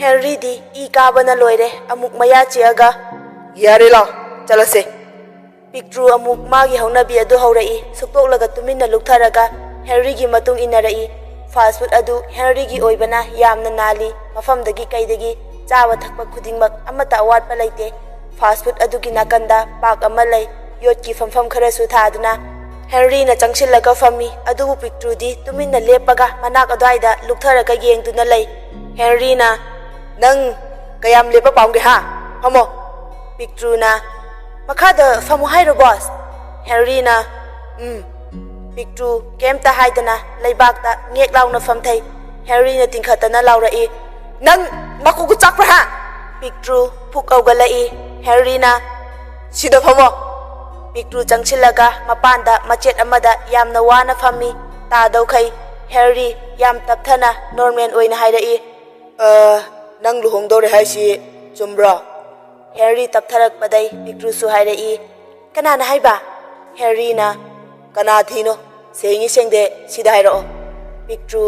ꯍꯦꯟꯔꯤꯗꯤ ꯏ ꯀꯥꯕꯅ ꯂꯣꯏꯔꯦ꯫ ꯑꯃꯨꯛ ꯃꯌꯥ ꯆꯤꯛꯑꯒ, "ꯌꯥꯔꯦ, ꯂꯥꯎ, ꯆꯠꯂꯁꯦ꯫" ꯄꯤꯛꯇ꯭ꯔꯨ ꯑꯃꯨꯛ ꯃꯥꯒꯤ ꯍꯧꯅꯕꯤ ꯑꯗꯨ ꯍꯧꯔꯛꯏ꯫ ꯁꯨꯛꯇꯣꯛꯂꯒ ꯇꯨꯃꯤꯟꯅ ꯂꯨꯞꯊꯔꯒ ꯍꯦꯟꯔꯤꯒꯤ ꯃꯇꯨꯡ ꯏꯟꯅꯔꯛꯏ꯫ ꯐꯥꯁ ꯐꯨꯗ ꯑꯗꯨ ꯍꯦꯟꯔꯤꯒꯤ ꯑꯣꯏꯕꯅ ꯌꯥꯝꯅ ꯅꯥꯜꯂꯤ꯫ ꯃꯐꯝꯗꯒꯤ ꯀꯩꯗꯒꯤ ꯆꯥꯕ ꯊꯛꯄ ꯈꯨꯗꯤꯡꯃꯛ ꯑꯃꯠꯇ ꯑꯋꯥꯠꯄ ꯂꯩꯇꯦ꯫ ꯐꯥꯁ ꯐꯨꯗ ꯑꯗꯨꯒꯤ ꯅꯥꯀꯟꯗ ꯄꯥꯔꯛ ꯑꯃ ꯂꯩ꯫ ꯌꯣꯠꯀꯤ ꯐꯝꯐꯝ ꯈꯔꯁꯨ ꯊꯥꯗꯨꯅ ꯍꯦꯟꯔꯤꯅ ꯆꯪꯁꯤꯜꯂꯒ ꯐꯝꯃꯤ꯫ ꯑꯗꯨꯕꯨ ꯄꯤꯛꯇ꯭ꯔꯨꯗꯤ ꯇꯨꯃꯤꯟꯅ ꯂꯦꯞꯄꯒ ꯃꯅꯥꯛ ꯑꯗꯨꯋꯥꯏꯗ ꯂꯨꯞꯊꯔꯒ ꯌꯦꯡꯗꯨꯅ ꯂꯩ꯫ ꯍꯦꯟꯔꯤꯅ, "ꯅꯪ ꯀꯌꯥꯝ ꯂꯦꯞꯄ ꯄꯥꯝꯒꯦ, ꯍꯥ? ꯐꯝꯃꯣ꯫" ꯄꯤꯛꯇ꯭ꯔꯨꯅ, "ꯃꯈꯥꯗ ꯐꯝꯃꯨ ꯍꯥꯏꯔꯣ, ꯕꯣꯁ?" ꯍꯦꯟꯔꯤꯅ, "ꯎꯝ꯫" ꯄꯤꯛꯇ꯭ꯔꯨ ꯀꯩꯝꯇ ꯍꯥꯏꯗꯅ ꯂꯩꯕꯥꯛꯇ ꯉꯦꯛ ꯂꯥꯎꯅ ꯐꯝꯊꯩ꯫ ꯍꯦꯟꯔꯤꯅ ꯇꯤꯡꯈꯠꯇꯅ ꯂꯥꯎꯔꯛꯏ, "ꯅꯪ ꯅꯀꯣꯛꯇꯨ ꯆꯥꯛꯄ꯭ꯔꯥ, ꯍꯥ?" ꯄꯤꯛꯇ꯭ꯔꯨ ꯐꯨꯛ ꯍꯧꯒꯠꯂꯛꯏ꯫ ꯍꯦꯟꯔꯤꯅ, "ꯁꯤꯗ ꯐꯝꯃꯣ꯫" ꯄꯤꯛꯇ꯭ꯔꯨ ꯆꯪꯁꯤꯜꯂꯒ ꯃꯄꯥꯟꯗ ꯃꯆꯦꯠ ꯑꯃꯗ ꯌꯥꯝꯅ ꯋꯥꯅ ꯐꯝꯃꯤ꯫ ꯇꯥꯗꯧꯈꯩ ꯍꯦꯟꯔꯤ ꯌꯥꯝ ꯇꯞꯊꯅ ꯅꯣꯔꯃꯦꯜ ꯑꯣꯏꯅ ꯍꯥꯏꯔꯛꯏ, "ꯑ, ꯅꯪ ꯂꯨꯍꯣꯡꯗꯧꯔꯦ ꯍꯥꯏꯁꯤ ꯆꯨꯝꯕ꯭ꯔꯣ?" ꯍꯦꯟꯔꯤ ꯇꯞꯊꯔꯛꯄꯗꯩ ꯄꯤꯛꯇ꯭ꯔꯨꯁꯨ ꯍꯥꯏꯔꯛꯏ, "ꯀꯅꯥꯅ ꯍꯥꯏꯕ?" ꯍꯦꯟꯔꯤꯅ, "ꯀꯅꯥ ꯊꯤꯅꯣ? ꯁꯦꯡꯉꯤ ꯁꯦꯡꯗꯦ ꯁꯤꯗ ꯍꯥꯏꯔꯛꯑꯣ꯫" ꯄꯤꯛꯇ꯭ꯔꯨ,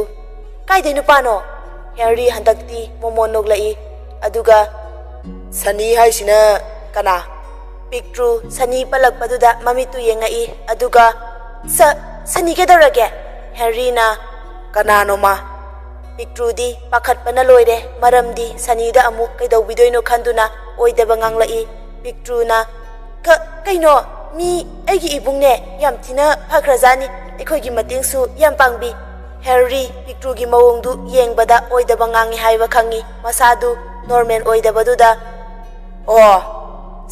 "ꯀꯥꯏꯗꯩ ꯅꯨꯄꯥꯅꯣ?" ꯍꯦꯟꯔꯤ ꯍꯟꯗꯛꯇꯤ ꯃꯣꯃꯣꯟ ꯅꯣꯛꯂꯛꯏ꯫ ꯑꯗꯨꯒ, "ꯁꯅꯤ ꯍꯥꯏꯁꯤꯅ ꯀꯅꯥ?" ꯄꯤꯛꯇ꯭ꯔꯨ ꯁꯅꯤ ꯄꯜꯂꯛꯄꯗꯨꯗ ꯃꯃꯤꯠꯇꯨ ꯌꯦꯡꯉꯛꯏ꯫ ꯑꯗꯨꯒ, "ꯁ-, ꯁꯅꯤ ꯀꯩꯗꯧꯔꯒꯦ?" ꯍꯦꯟꯔꯤꯅ, "ꯀꯅꯥꯅꯣ ꯃꯥ?" ꯄꯤꯛꯇ꯭ꯔꯨꯗꯤ ꯄꯥꯈꯠꯄꯅ ꯂꯣꯏꯔꯦ, ꯃꯔꯝꯗꯤ ꯁꯅꯤꯗ ꯑꯃꯨꯛ ꯀꯩꯗꯧꯕꯤꯗꯣꯏꯅꯣ ꯈꯟꯗꯨꯅ ꯑꯣꯏꯗꯕ ꯉꯥꯡꯂꯛꯏ꯫ ꯄꯤꯛꯇ꯭ꯔꯨꯅ, "ꯈ-, ꯀꯩꯅꯣ, ꯃꯤ ꯑꯩꯒꯤ ꯏꯕꯨꯡꯅꯦ, ꯌꯥꯝ ꯊꯤꯅ ꯐꯈ꯭ꯔꯖꯥꯠꯅꯤ, ꯑꯩꯈꯣꯏꯒꯤ ꯃꯇꯦꯡꯁꯨ ꯌꯥꯝ ꯄꯥꯡꯕꯤ꯫" ꯍꯦꯟꯔꯤ ꯄꯤꯛꯇ꯭ꯔꯨꯒꯤ ꯃꯑꯣꯡꯗꯨ ꯌꯦꯡꯕꯗ ꯑꯣꯏꯗꯕ ꯉꯥꯡꯉꯤ ꯍꯥꯏꯕ ꯈꯪꯉꯤ, ꯃꯁꯥꯗꯨ ꯅꯣꯔꯃꯦꯜ ꯑꯣꯏꯗꯕꯗꯨꯗ꯫ "ꯑꯣ,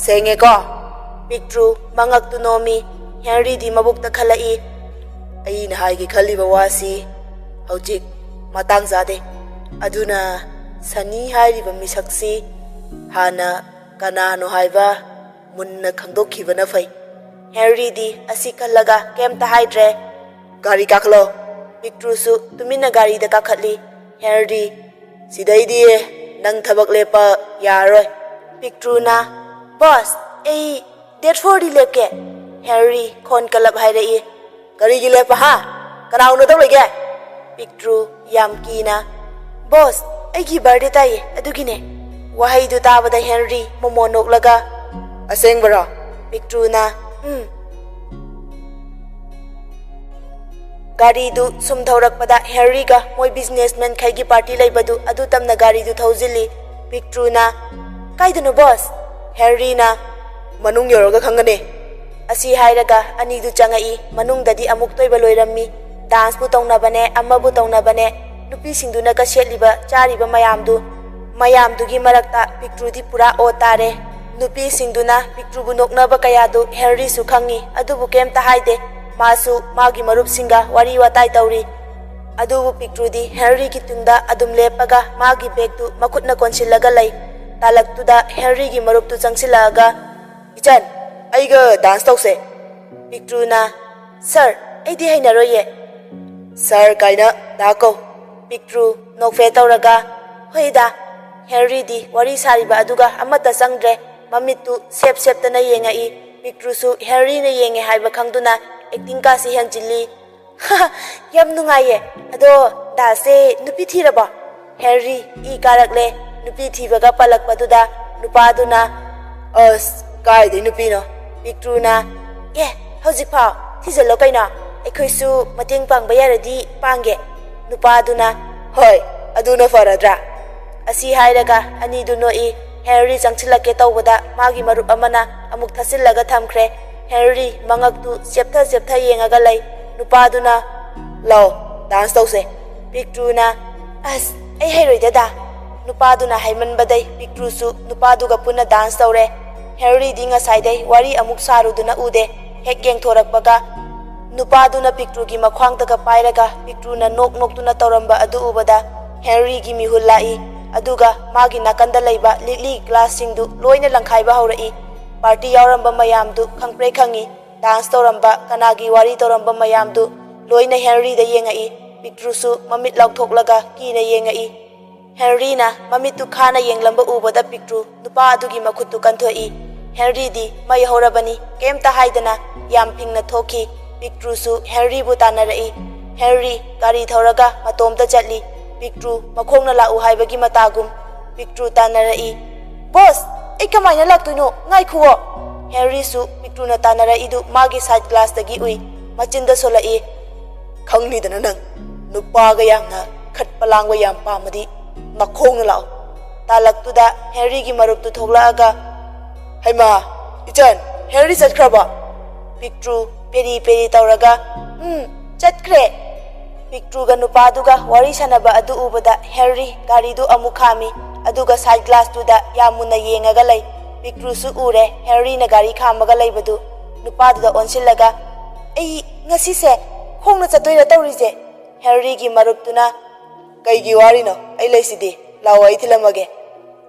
ꯁꯦꯡꯉꯦꯀꯣ?" ꯄꯤꯛꯇ꯭ꯔꯨ ꯃꯉꯛꯇꯨ ꯅꯣꯝꯃꯤ꯫ ꯍꯦꯟꯔꯤꯗꯤ ꯃꯕꯨꯛꯇ ꯈꯜꯂꯛꯏ, "ꯑꯩꯅ ꯍꯥꯏꯒꯦ ꯈꯜꯂꯤꯕ ꯋꯥꯁꯤ ꯍꯧꯖꯤꯛ ꯃꯇꯥꯡ ꯆꯥꯗꯦ꯫ ꯑꯗꯨꯅ ꯁꯅꯤ ꯍꯥꯏꯔꯤꯕ ꯃꯤꯁꯛꯁꯤ ꯍꯥꯟꯅ ꯀꯅꯥꯅꯣ ꯍꯥꯏꯕ ꯃꯨꯟꯅ ꯈꯪꯗꯣꯛꯈꯤꯕꯅ ꯐꯩ꯫" ꯍꯦꯟꯔꯤꯗꯤ ꯑꯁꯤ ꯈꯜꯂꯒ ꯀꯩꯝꯇ ꯍꯥꯏꯗ꯭ꯔꯦ꯫ "ꯒꯥꯔꯤ ꯀꯥꯈꯠꯂꯣ꯫" ꯄꯤꯛꯇ꯭ꯔꯨꯁꯨ ꯇꯨꯃꯤꯟꯅ ꯒꯥꯔꯤꯗ ꯀꯥꯈꯠꯂꯤ꯫ ꯍꯦꯟꯔꯤ, "ꯁꯤꯗꯩꯗꯤ ꯅꯪ ꯊꯕꯛ ꯂꯦꯞꯄ ꯌꯥꯔꯔꯣꯏ꯫ ꯄꯤꯛꯇ꯭ꯔꯨꯅ, "ꯕꯣꯁ, ꯑꯩ ꯗꯦꯠ ꯐꯣꯔꯗꯤ ꯂꯦꯞꯀꯦ꯫" ꯍꯦꯅꯔꯤ ꯈꯣꯟ ꯀꯜꯂꯞ ꯍꯥꯏꯔꯛꯏ꯫ "ꯀꯔꯤꯒꯤ ꯂꯦꯞꯄ ꯍꯥ? ꯀꯅꯥ ꯎꯅꯗꯧ ꯂꯩꯒꯦ?" ꯄꯤꯛꯇ꯭ꯔꯨ ꯌꯥꯝ ꯀꯤꯅ, "ꯕꯣꯁ, ꯑꯩꯒꯤ ꯕꯥꯔꯗꯦ ꯇꯥꯏꯌꯦ, ꯑꯗꯨꯒꯤꯅꯦ꯫" ꯋꯥꯍꯩꯗꯨ ꯇꯥꯕꯗ ꯍꯦꯅꯔꯤ ꯃꯣꯃꯣꯟ ꯅꯣꯛꯂꯒ, "ꯑꯁꯦꯡꯕꯔꯣ?" ꯄꯤꯛꯇ꯭ꯔꯨꯅ, "ꯎꯝ꯫" ꯒꯥꯔꯤꯗꯨ ꯁꯨꯝ ꯊꯧꯔꯛꯄꯗ ꯍꯦꯅꯔꯤꯒ ꯃꯣꯏ ꯕꯤꯖꯤꯅꯦꯁꯃꯦꯟ ꯈꯩꯒꯤ ꯄꯥꯔꯇꯤ ꯂꯩꯕꯗꯨ ꯑꯗꯨ ꯇꯝꯅ ꯒꯥꯔꯤꯗꯨ ꯊꯧꯖꯤꯜꯂꯤ꯫ ꯄꯤꯛꯇ꯭ꯔꯨꯅ, "ꯀꯥꯏꯗꯅꯣ ꯕꯣꯁ?" ꯍꯦꯅꯔꯤꯅ, "ꯃꯅꯨꯡ ꯌꯧꯔꯒ ꯈꯪꯒꯅꯤ꯫" ꯑꯁꯤ ꯍꯥꯏꯔꯒ ꯑꯅꯤꯗꯨ ꯆꯪꯉꯛꯏ꯫ ꯃꯅꯨꯡꯗꯗꯤ ꯑꯃꯨꯛ ꯇꯣꯏꯕ ꯂꯣꯏꯔꯝꯃꯤ꯫ ꯗꯥꯟꯁꯄꯨ ꯇꯧꯅꯕꯅꯦ, ꯑꯃꯕꯨ ꯇꯧꯅꯕꯅꯦ꯫ ꯅꯨꯄꯤꯁꯤꯡꯗꯨꯅꯒ ꯁꯦꯠꯂꯤꯕ ꯆꯥꯔꯤꯕ ꯃꯌꯥꯝꯗꯨ, ꯃꯌꯥꯝꯗꯨꯒꯤ ꯃꯔꯛꯇ ꯄꯤꯛꯇ꯭ꯔꯨꯗꯤ ꯄꯨꯔꯥ ꯑꯣ ꯇꯥꯔꯦ꯫ ꯅꯨꯄꯤꯁꯤꯡꯗꯨꯅ ꯄꯤꯛꯇ꯭ꯔꯨꯕꯨ ꯅꯣꯛꯅꯕ ꯀꯌꯥꯗꯨ ꯍꯦꯅꯔꯤꯁꯨ ꯈꯪꯉꯤ, ꯑꯗꯨꯕꯨ ꯀꯩꯝꯇ ꯍꯥꯏꯗꯦ꯫ ꯃꯥꯁꯨ ꯃꯥꯒꯤ ꯃꯔꯨꯞꯁꯤꯡꯒ ꯋꯥꯔꯤ ꯋꯥꯇꯥꯏ ꯇꯧꯔꯤ꯫ ꯑꯗꯨꯕꯨ ꯄꯤꯛꯇ꯭ꯔꯨꯗꯤ ꯍꯦꯅꯔꯤꯒꯤ ꯇꯨꯡꯗ ꯑꯗꯨꯝ ꯂꯦꯞꯄꯒ ꯃꯥꯒꯤ ꯕꯦꯒꯇꯨ ꯃꯈꯨꯠꯅ ꯀꯣꯟꯁꯤꯜꯂꯒ ꯂꯩ꯫ ꯇꯥꯂꯛꯇꯨꯗ ꯍꯦꯅꯔꯤꯒꯤ ꯃꯔꯨꯞꯇꯨ ꯆꯪꯁꯤꯜꯂꯛꯑꯒ, "ꯏꯆꯟ, ꯑꯩꯒ ꯗꯥꯟꯁ ꯇꯧꯁꯦ꯫" ꯄꯤꯛꯇ꯭ꯔꯨꯅ, "ꯁꯥꯔ, ꯑꯩꯗꯤ ꯍꯩꯅꯔꯣꯏꯌꯦ꯫" "ꯁꯥꯔ ꯀꯥꯏꯅ ꯗꯥ ꯀꯧ꯫" ꯄꯤꯛꯇ꯭ꯔꯨ ꯅꯣꯛꯐꯦ ꯇꯧꯔꯒ, "ꯍꯣꯏꯗ꯫" ꯍꯦꯅꯔꯤꯗꯤ ꯋꯥꯔꯤ ꯁꯥꯔꯤꯕ ꯑꯗꯨꯒ ꯑꯃꯠꯇ ꯆꯪꯗ꯭ꯔꯦ꯫ ꯃꯃꯤꯠꯇꯨ ꯁꯦꯞ ꯁꯦꯞꯇꯅ ꯌꯦꯡꯉꯛꯏ꯫ ꯄꯤꯛꯇ꯭ꯔꯨꯁꯨ ꯍꯦꯅꯔꯤꯅ ꯌꯦꯡꯉꯦ ꯍꯥꯏꯕ ꯈꯪꯗꯨꯅ ꯑꯦꯛꯇꯤꯡ ꯀꯥꯁꯤ ꯍꯦꯟꯖꯤꯜꯂꯤ꯫ "ꯌꯥꯝ ꯅꯨꯡꯉꯥꯏꯌꯦ꯫ ꯑꯗꯣ ꯗꯥꯁꯦ ꯅꯨꯄꯤ ꯊꯤꯔꯕꯣ?" Henry E ꯀꯥꯔꯛꯂꯦ꯫ ꯅꯨꯄꯤ ꯊꯤꯕꯒ ꯄꯜꯂꯛꯄꯗꯨꯗ ꯅꯨꯄꯥꯗꯨꯅ, "ꯑꯁ, ꯀꯥꯏꯗꯩ ꯅꯨꯄꯤꯅꯣ?" ꯄꯤꯛꯇ꯭ꯔꯨꯅ, "ꯑꯦ, ꯍꯧꯖꯤꯛꯐꯥꯎ ꯊꯤꯖꯤꯜꯂꯣ ꯀꯩꯅꯣ꯫ ꯑꯩꯈꯣꯏꯁꯨ ꯃꯇꯦꯡ ꯄꯥꯡꯕ ꯌꯥꯔꯗꯤ ꯄꯥꯡꯒꯦ꯫" ꯅꯨꯄꯥꯗꯨꯅ, "ꯍꯣꯏ, ꯑꯗꯨꯅ ꯐꯔꯗ꯭ꯔꯥ?" ꯑꯁꯤ ꯍꯥꯏꯔꯒ ꯑꯅꯤꯗꯨ ꯅꯣꯛꯏ꯫ ꯍꯦꯅꯔꯤ ꯆꯪꯁꯤꯜꯂꯛꯀꯦ ꯇꯧꯕꯗ ꯃꯥꯒꯤ ꯃꯔꯨꯞ ꯑꯃꯅ ꯑꯃꯨꯛ ꯊꯠꯆꯤꯜꯂꯒ ꯊꯝꯈ꯭ꯔꯦ꯫ ꯍꯦꯅꯔꯤ ꯃꯉꯛꯇꯨ ꯆꯦꯞꯊ ꯆꯦꯞꯊ ꯌꯦꯡꯉꯒ ꯂꯩ꯫ ꯅꯨꯄꯥꯗꯨꯅ, "ꯂꯥꯎ, ꯗꯥꯟꯁ ꯇꯧꯁꯦ꯫" ꯄꯤꯛꯇ꯭ꯔꯨꯅ, "ꯑꯁ, ꯑꯩ ꯍꯩꯔꯣꯏꯗ, ꯗꯥ꯫" ꯅꯨꯄꯥꯗꯨꯅ ꯍꯥꯏꯃꯟꯕꯗꯩ ꯄꯤꯛꯇ꯭ꯔꯨꯁꯨ ꯅꯨꯄꯥꯗꯨꯒ ꯄꯨꯟꯅ ꯗꯥꯟꯁ ꯇꯧꯔꯦ꯫ ꯍꯦꯅꯔꯤꯗꯤ ꯉꯁꯥꯏꯗꯩ ꯋꯥꯔꯤ ꯑꯃꯨꯛ ꯁꯥꯔꯨꯗꯨꯅ ꯎꯗꯦ꯫ ꯍꯦꯛ ꯌꯦꯡꯊꯣꯔꯛꯄꯒ ꯅꯨꯄꯥꯗꯨꯅ ꯄꯤꯛꯇ꯭ꯔꯨꯒꯤ ꯃꯈ꯭ꯋꯥꯡꯗꯒ ꯄꯥꯏꯔꯒ ꯄꯤꯛꯇ꯭ꯔꯨꯅ ꯅꯣꯛ ꯅꯣꯛꯇꯨꯅ ꯇꯧꯔꯝꯕ ꯑꯗꯨ ꯎꯕꯗ ꯍꯦꯅꯔꯤꯒꯤ ꯃꯤꯍꯨꯜ ꯂꯥꯛꯏ꯫ ꯑꯗꯨꯒ ꯃꯥꯒꯤ ꯅꯥꯀꯟꯗ ꯂꯩꯕ ꯂꯤꯛꯂꯤ ꯒ꯭ꯂꯥꯁꯁꯤꯡꯗꯨ ꯂꯣꯏꯅ ꯂꯪꯈꯥꯏꯕ ꯍꯧꯔꯛꯏ꯫ ꯄꯥꯔꯇꯤ ꯌꯥꯎꯔꯝꯕ ꯃꯌꯥꯝꯗꯨ ꯈꯪꯄ꯭ꯔꯦꯛ ꯈꯪꯉꯤ꯫ ꯗꯥꯟꯁ ꯇꯧꯔꯝꯕ, ꯀꯅꯥꯒꯤ ꯋꯥꯔꯤ ꯇꯧꯔꯝꯕ ꯃꯌꯥꯝꯗꯨ ꯂꯣꯏꯅ ꯍꯦꯅꯔꯤꯗ ꯌꯦꯡꯉꯛꯏ꯫ ꯄꯤꯛꯇ꯭ꯔꯨꯁꯨ ꯃꯃꯤꯠ ꯂꯥꯎꯊꯣꯛꯂꯒ ꯀꯤꯅ ꯌꯦꯡꯉꯛꯏ꯫ ꯍꯦꯟꯔꯤꯅ ꯃꯃꯤꯠꯇꯨ ꯈꯥꯅ ꯌꯦꯡꯂꯝꯕ ꯎꯕꯗ ꯄꯤꯛꯇ꯭ꯔꯨ ꯅꯨꯄꯥ ꯑꯗꯨꯒꯤ ꯃꯈꯨꯠꯇꯨ ꯀꯟꯊꯣꯛꯏ꯫ ꯍꯦꯟꯔꯤꯗꯤ ꯃꯩ ꯍꯧꯔꯕꯅꯤ, ꯀꯩꯝꯇ ꯍꯥꯏꯗꯅ ꯌꯥꯝ ꯐꯤꯡꯅ ꯊꯣꯛꯈꯤ꯫ ꯄꯤꯛꯇ꯭ꯔꯨꯁꯨ ꯍꯦꯟꯔꯤꯕꯨ ꯇꯥꯟꯅꯔꯛꯏ꯫ ꯍꯦꯟꯔꯤ ꯒꯥꯔꯤ ꯊꯧꯔꯒ ꯃꯇꯣꯝꯇ ꯆꯠꯂꯤ꯫ ꯄꯤꯛꯇ꯭ꯔꯨ ꯃꯈꯣꯡꯅ ꯂꯥꯛꯎ ꯍꯥꯏꯕꯒꯤ ꯃꯇꯥꯒꯨꯝ꯫ ꯄꯤꯛꯇ꯭ꯔꯨ ꯇꯥꯟꯅꯔꯛꯏ꯫ "ꯕꯣꯁ, ꯑꯩ ꯀꯃꯥꯏꯅ ꯂꯥꯛꯇꯣꯏꯅꯣ? ꯉꯥꯏꯈꯨꯋꯣ!" ꯍꯦꯟꯔꯤꯁꯨ ꯄꯤꯛꯇ꯭ꯔꯨꯅ ꯇꯥꯟꯅꯔꯛꯏꯗꯨ ꯃꯥꯒꯤ ꯁꯥꯏꯠ ꯒ꯭ꯂꯥꯁꯇꯒꯤ ꯎꯏ꯫ ꯃꯆꯤꯟꯗ ꯁꯣꯜꯂꯛꯏ꯫ "ꯈꯪꯅꯤꯗꯅ ꯅꯪ, ꯅꯨꯄꯥꯒ ꯌꯥꯝꯅ ꯈꯠꯄ ꯂꯥꯡꯕ ꯌꯥꯝ ꯄꯥꯝꯃꯗꯤ ꯃꯈꯣꯡꯅ ꯂꯥꯛꯑꯣ!" ꯇꯥꯂꯛꯇꯨꯗ ꯍꯦꯟꯔꯤꯒꯤ ꯃꯔꯨꯞꯇꯨ ꯊꯣꯛꯂꯛꯑꯒ, "ꯍꯩꯃꯥ, ꯏꯆꯟ, ꯍꯦꯟꯔꯤ ꯆꯠꯈ꯭ꯔꯕꯣ?" ꯄꯤꯛꯇ꯭ꯔꯨ ꯄꯦꯔꯤ ꯄꯦꯔꯤ ꯇꯧꯔꯒ, "ꯎꯝ, ꯆꯠꯈ꯭ꯔꯦ!" ꯄꯤꯛꯇ꯭ꯔꯨꯒ ꯅꯨꯄꯥꯗꯨꯒ ꯋꯥꯔꯤ ꯁꯥꯟꯅꯕ ꯑꯗꯨ ꯎꯕꯗ ꯍꯦꯟꯔꯤ ꯒꯥꯔꯤꯗꯨ ꯑꯃꯨꯛ ꯈꯥꯝꯃꯤ, ꯑꯗꯨꯒ ꯁꯥꯏꯠ ꯒ꯭ꯂꯥꯁꯇꯨꯗ ꯌꯥꯝ ꯃꯨꯟꯅ ꯌꯦꯡꯉꯒ ꯂꯩ꯫ ꯄꯤꯛꯇ꯭ꯔꯨꯁꯨ ꯎꯔꯦ ꯍꯦꯟꯔꯤꯅ ꯒꯥꯔꯤ ꯈꯥꯝꯃꯒ ꯂꯩꯕꯗꯨ꯫ ꯅꯨꯄꯥꯗꯨꯗ ꯑꯣꯟꯁꯤꯜꯂꯒ, "ꯑꯩ ꯉꯁꯤꯁꯦ ꯈꯣꯡꯅ ꯆꯠꯇꯣꯏꯔ ꯇꯧꯔꯤꯁꯦ?" ꯍꯦꯟꯔꯤꯒꯤ ꯃꯔꯨꯞꯇꯨꯅ, "ꯀꯩꯒꯤ ꯋꯥꯔꯤꯅꯣ? ꯑꯩ ꯂꯩꯁꯤꯗꯤ꯫ ꯂꯥꯛꯑꯣ, ꯑꯩ ꯊꯤꯜꯂꯝꯃꯒꯦ꯫"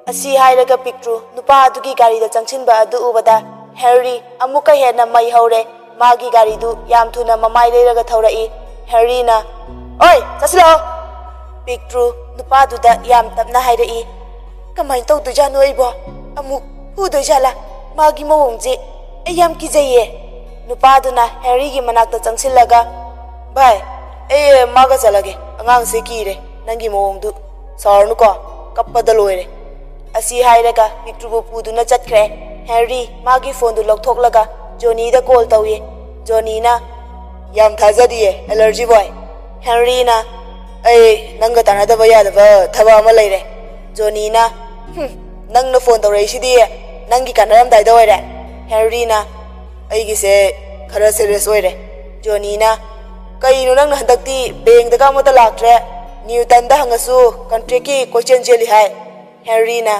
ꯑꯁꯤ ꯍꯥꯏꯔꯒ ꯄꯤꯛꯇ꯭ꯔꯨ ꯅꯨꯄꯥ ꯑꯗꯨꯒꯤ ꯒꯥꯔꯤꯗ ꯆꯪꯁꯤꯟꯕ ꯑꯗꯨ ꯎꯕꯗ ꯍꯦꯟꯔꯤ ꯑꯃꯨꯛꯀ ꯍꯦꯟꯅ ꯃꯩ ꯍꯧꯔꯦ꯫ ꯃꯥꯒꯤ ꯒꯥꯔꯤꯗꯨ ꯌꯥꯝ ꯊꯨꯅ ꯃꯃꯥꯏ ꯂꯩꯔꯒ ꯊꯧꯔꯛꯏ꯫ ꯍꯦꯟꯔꯤꯅ, "ꯑꯣꯏ, ꯆꯠꯁꯤꯜꯂꯛꯑꯣ!" ꯄꯤꯛꯇ꯭ꯔꯨ ꯅꯨꯄꯥꯗꯨꯗ ꯌꯥꯝ ꯇꯞꯅ ꯍꯥꯏꯔꯛꯏ꯫ "ꯀꯃꯥꯏꯅ ꯇꯧꯗꯣꯏꯖꯥꯠꯅꯣ ꯑꯩꯕꯣ? ꯑꯃꯨꯛ ꯐꯨꯗꯣꯏꯖꯥꯠꯂꯥ? ꯃꯥꯒꯤ ꯃꯑꯣꯡꯁꯦ ꯑꯩ ꯌꯥꯝ ꯀꯤꯖꯩꯌꯦ꯫" ꯅꯨꯄꯥꯗꯨꯅ ꯍꯦꯟꯔꯤꯒꯤ ꯃꯅꯥꯛꯇ ꯆꯪꯁꯤꯜꯂꯒ, "ꯚꯥꯏ, ꯑꯩ ꯃꯥꯒ ꯆꯠꯂꯒꯦ꯫ ꯑꯉꯥꯡꯁꯦ ꯀꯤꯔꯦ ꯅꯪꯒꯤ ꯃꯑꯣꯡꯗꯨ꯫ ꯁꯥꯎꯔꯅꯨꯀꯣ, ꯀꯞꯄꯗ ꯂꯣꯏꯔꯦ꯫" ꯑꯁꯤ ꯍꯥꯏꯔꯒ ꯄꯤꯛꯇ꯭ꯔꯨꯕꯨ ꯄꯨꯗꯨꯅ ꯆꯠꯈ꯭ꯔꯦ꯫ ꯍꯦꯟꯔꯤ ꯃꯥꯒꯤ ꯐꯣꯟꯗꯨ ꯂꯧꯊꯣꯛꯂꯒ ꯖꯣꯅꯤꯗ ꯀꯣꯜ ꯇꯧꯏ꯫ ꯖꯣꯅꯤꯅ, "ꯌꯥꯝ ꯊꯥꯖꯗꯤꯌꯦ, ꯑꯦꯂꯔꯖꯤ ꯕꯣꯏ꯫" ꯍꯦꯟꯔꯤꯅ, "ꯑꯩ ꯅꯪꯒ ꯇꯥꯟꯅꯗꯕ ꯌꯥꯗꯕ ꯊꯕꯛ ꯑꯃ ꯂꯩꯔꯦ꯫" ꯖꯣꯅꯤꯅ, "ꯍꯨꯝ, ꯅꯪꯅ ꯐꯣꯟ ꯇꯧꯔꯛꯏꯁꯤꯗꯤ ꯅꯪꯒꯤ ꯀꯥꯟꯅꯔꯝꯗꯥꯏꯗ ꯑꯣꯏꯔꯦ꯫" ꯍꯦꯟꯔꯤꯅ, "ꯑꯩꯒꯤꯁꯦ ꯈꯔ ꯁꯦꯔꯤꯌꯁ ꯑꯣꯏꯔꯦ꯫" ꯖꯣꯅꯤꯅ, "ꯀꯩꯅꯣ ꯅꯪꯅ ꯍꯟꯗꯛꯇꯤ ꯕꯦꯡꯗꯒ ꯑꯃꯠꯇ ꯂꯥꯛꯇ꯭ꯔꯦ? ꯅ꯭ꯌꯨꯇꯟꯗ ꯍꯪꯉꯁꯨ ꯀꯟꯇ꯭ꯔꯦꯛꯀꯤ ꯀꯣꯏꯆꯦꯟ ꯆꯦꯜꯂꯤ ꯍꯥꯏ꯫" ꯍꯦꯟꯔꯤꯅ,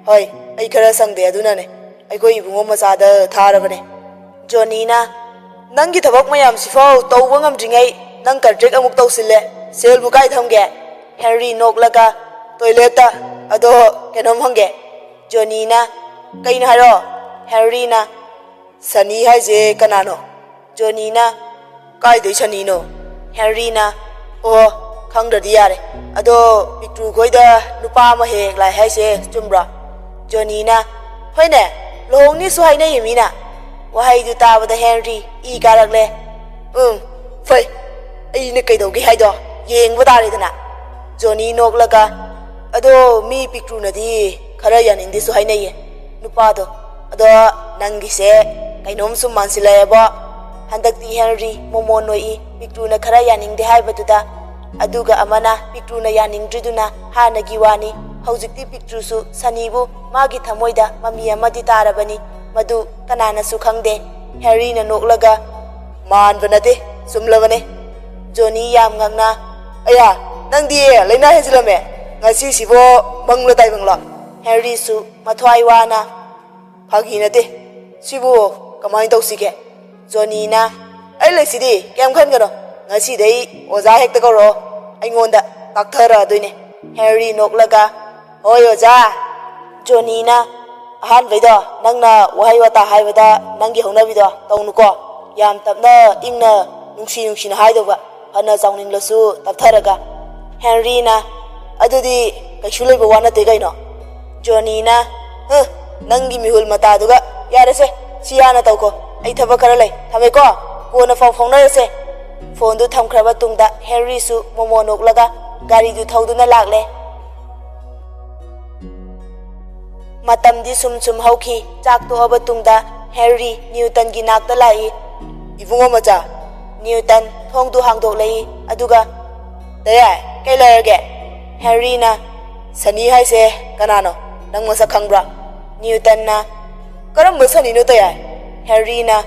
"ꯍꯣꯏ, ꯑꯩ ꯈꯔ ꯁꯪꯗꯦ, ꯑꯗꯨꯅꯅꯦ꯫ ꯑꯩꯈꯣꯏ ꯏꯕꯨꯡꯉꯣ ꯃꯆꯥꯗ ꯊꯥꯔꯕꯅꯦ꯫" ꯖꯣꯅꯤꯅ, "ꯅꯪꯒꯤ ꯊꯕꯛ ꯃꯌꯥꯝꯁꯤꯐꯥꯎ ꯇꯧꯕ ꯉꯝꯗ꯭ꯔꯤꯉꯩ ꯅꯪ ꯀꯟꯇ꯭ꯔꯦꯛ ꯑꯃꯨꯛ ꯇꯧꯁꯤꯜꯂꯦ꯫ ꯁꯦꯜꯕꯨ ꯀꯥꯏ ꯊꯝꯒꯦ?" ꯍꯦꯟꯔꯤ ꯅꯣꯛꯂꯒ, "ꯇꯣꯏꯂꯦꯠꯇ꯫ ꯑꯗꯣ ꯀꯩꯅꯣꯝ ꯍꯪꯒꯦ꯫" ꯖꯣꯅꯤꯅ, "ꯀꯩꯅꯣ ꯍꯥꯏꯔꯣ?" ꯍꯦꯟꯔꯤꯅ, "ꯁꯅꯤ ꯍꯥꯏꯁꯦ ꯀꯅꯥꯅꯣ?" ꯖꯣꯅꯤꯅ, "ꯀꯥꯏꯗꯩ ꯁꯅꯤꯅꯣ?" ꯍꯦꯟꯔꯤꯅ, "ꯑꯣ, ꯈꯪꯗ꯭ꯔꯗꯤ ꯌꯥꯔꯦ꯫ ꯑꯗꯣ ꯄꯤꯛꯇ꯭ꯔꯨ ꯈꯣꯏꯗ ꯅꯨꯄꯥ ꯑꯃ ꯍꯦꯛ ꯍꯦꯛ ꯂꯥꯛꯑꯦ ꯍꯥꯏꯁꯦ ꯆꯨꯝꯕ꯭ꯔꯣ? ꯖꯣꯅꯤꯅ, "ꯍꯣꯏꯅꯦ, ꯂꯨꯍꯣꯡꯅꯤꯁꯨ ꯍꯥꯏꯅꯩꯌꯦ ꯃꯤꯅ"꯫ ꯋꯥꯍꯩꯗꯨ ꯇꯥꯕꯗ ꯍꯦꯟꯔꯤ ꯏ ꯀꯥꯔꯛꯂꯦ꯫ "ꯎꯝ, ꯐꯩ꯫ ꯑꯩꯅ ꯀꯩꯗꯧꯒꯦ ꯍꯥꯏꯗꯣ ꯌꯦꯡꯕ ꯇꯥꯔꯦꯗꯅ"꯫ ꯖꯣꯅꯤ ꯅꯣꯛꯂꯒ, "ꯑꯗꯣ ꯃꯤ ꯄꯤꯛꯇ꯭ꯔꯨꯅꯗꯤ ꯈꯔ ꯌꯥꯅꯤꯡꯗꯦꯁꯨ ꯍꯥꯏꯅꯩꯌꯦ ꯅꯨꯄꯥꯗꯣ꯫ ꯑꯗꯣ ꯅꯪꯒꯤꯁꯦ ꯀꯩꯅꯣꯝ ꯁꯨꯝ ꯃꯥꯟꯁꯤꯜꯂꯛꯑꯦꯕꯣ"꯫ ꯍꯟꯗꯛꯇꯤ ꯍꯦꯟꯔꯤ ꯃꯣꯃꯣꯟ ꯅꯣꯛꯏ, ꯄꯤꯛꯇ꯭ꯔꯨꯅ ꯈꯔ ꯌꯥꯅꯤꯡꯗꯦ ꯍꯥꯏꯕꯗꯨꯗ꯫ ꯑꯗꯨꯒ ꯑꯃꯅ ꯄꯤꯛꯇ꯭ꯔꯨꯅ ꯌꯥꯅꯤꯡꯗ꯭ꯔꯤꯗꯨꯅ ꯍꯥꯟꯅꯒꯤ ꯋꯥꯅꯤ꯫ ꯍꯧꯖꯤꯛꯇꯤ ꯄꯤꯛꯇ꯭ꯔꯨꯁꯨ ꯁꯅꯤꯕꯨ ꯃꯥꯒꯤ ꯊꯃꯣꯏꯗ ꯃꯃꯤ ꯑꯃꯗꯤ ꯇꯥꯔꯕꯅꯤ꯫ ꯃꯗꯨ ꯀꯅꯥꯅꯁꯨ ꯈꯪꯗꯦ꯫ ꯍꯦꯟꯔꯤꯅ ꯅꯣꯛꯂꯒ, "ꯃꯥꯟꯕ ꯅꯠꯇꯦ, ꯆꯨꯝꯂꯕꯅꯦ"꯫ ꯖꯣꯅꯤ ꯌꯥꯝ ꯉꯛꯅ, "ꯑꯌꯥ, ꯅꯪꯗꯤ ꯂꯥꯏꯅꯥ ꯍꯦꯟꯖꯤꯜꯂꯝꯃꯦ꯫ ꯉꯁꯤꯁꯤꯕꯣ ꯃꯪꯂꯣ ꯇꯥꯏꯕꯪꯂꯣ?" ꯍꯦꯟꯔꯤꯁꯨ ꯃꯊ꯭ꯋꯥꯏ ꯋꯥꯅ, "ꯐꯥꯒꯤ ꯅꯠꯇꯦ꯫ ꯁꯤꯕꯨ ꯀꯃꯥꯏꯅ ꯇꯧꯁꯤꯒꯦ?" ꯖꯣꯅꯤꯅ, "ꯑꯩ ꯂꯩꯁꯤꯗꯤ, ꯀꯩꯝ ꯈꯟꯒꯅꯣ꯫ ꯉꯁꯤꯗꯩ ꯑꯣꯖꯥ ꯍꯦꯛꯇ ꯀꯧꯔꯛꯑꯣ꯫ ꯑꯩꯉꯣꯟꯗ ꯇꯥꯛꯊꯔꯛꯑꯗꯣꯏꯅꯦ"꯫ ꯍꯦꯟꯔꯤ ꯅꯣꯛꯂꯒ, "ꯍꯣꯏ ꯑꯣꯖꯥ"꯫ ꯖꯣꯅꯤꯅ, "ꯑꯍꯥꯟꯕꯩꯗꯣ ꯅꯪꯅ ꯋꯥꯍꯩ ꯋꯥꯇꯥ ꯍꯥꯏꯕꯗ ꯅꯪꯒꯤ ꯍꯧꯅꯕꯤꯗꯣ ꯇꯧꯅꯨꯀꯣ꯫ ꯌꯥꯝ ꯇꯞꯅ ꯏꯪꯅ ꯅꯨꯡꯁꯤ ꯅꯨꯡꯁꯤꯅ ꯍꯥꯏꯗꯧꯕ, ꯐꯅ ꯆꯥꯎꯅꯤꯡꯂꯁꯨ ꯇꯞꯊꯔꯒ"꯫ ꯍꯦꯟꯔꯤꯅ, "ꯑꯗꯨꯗꯤ ꯀꯩꯁꯨ ꯂꯩꯕ ꯋꯥ ꯅꯠꯇꯦ ꯀꯩꯅꯣ"꯫ ꯖꯣꯅꯤꯅ, "ꯍ, ꯅꯪꯒꯤ ꯃꯤꯍꯨꯜ ꯃꯇꯥꯗꯨꯒ꯫ ꯌꯥꯔꯦꯁꯦ, ꯁꯤ ꯍꯥꯟꯅ ꯇꯧꯈꯣ꯫ ꯑꯩ ꯊꯕꯛ ꯈꯔ ꯂꯩ꯫ ꯊꯝꯃꯦꯀꯣ꯫ ꯀꯣꯟꯅ ꯄꯥꯎ ꯐꯥꯎꯅꯔꯁꯦ"꯫ ꯐꯣꯟꯗꯨ ꯊꯝꯈ꯭ꯔꯕ ꯇꯨꯡꯗ ꯍꯦꯟꯔꯤꯁꯨ ꯃꯣꯃꯣ ꯅꯣꯛꯂꯒ ꯒꯥꯔꯤꯗꯨ ꯊꯧꯗꯨꯅ ꯂꯥꯛꯂꯦ꯫ ꯃꯇꯝꯗꯤ ꯁꯨꯝ ꯁꯨꯝ ꯍꯧꯈꯤ꯫ ꯆꯥꯛ ꯇꯣꯛꯑꯕ ꯇꯨꯡꯗ ꯍꯦꯟꯔꯤ ꯅ꯭ꯌꯨꯇꯟꯒꯤ ꯅꯥꯛꯇ ꯂꯥꯛꯏ꯫ "ꯏꯕꯨꯡꯉꯣ ꯃꯆꯥ"꯫ ꯅ꯭ꯌꯨꯇꯟ ꯊꯣꯡꯗꯨ ꯍꯥꯡꯗꯣꯛꯂꯛꯏ꯫ ꯑꯗꯨꯒ, "ꯇꯌꯥꯏ, ꯀꯩ ꯂꯩꯔꯒꯦ?" ꯍꯦꯟꯔꯤꯅ, "ꯁꯅꯤ ꯍꯥꯏꯁꯦ ꯀꯅꯥꯅꯣ? ꯅꯪ ꯃꯁꯛ ꯈꯪꯕ꯭ꯔꯥ?" ꯅ꯭ꯌꯨꯇꯟꯅ, "ꯀꯔꯝꯕ ꯁꯅꯤꯅꯣ ꯇꯌꯥꯏ?" ꯍꯦꯟꯔꯤꯅ,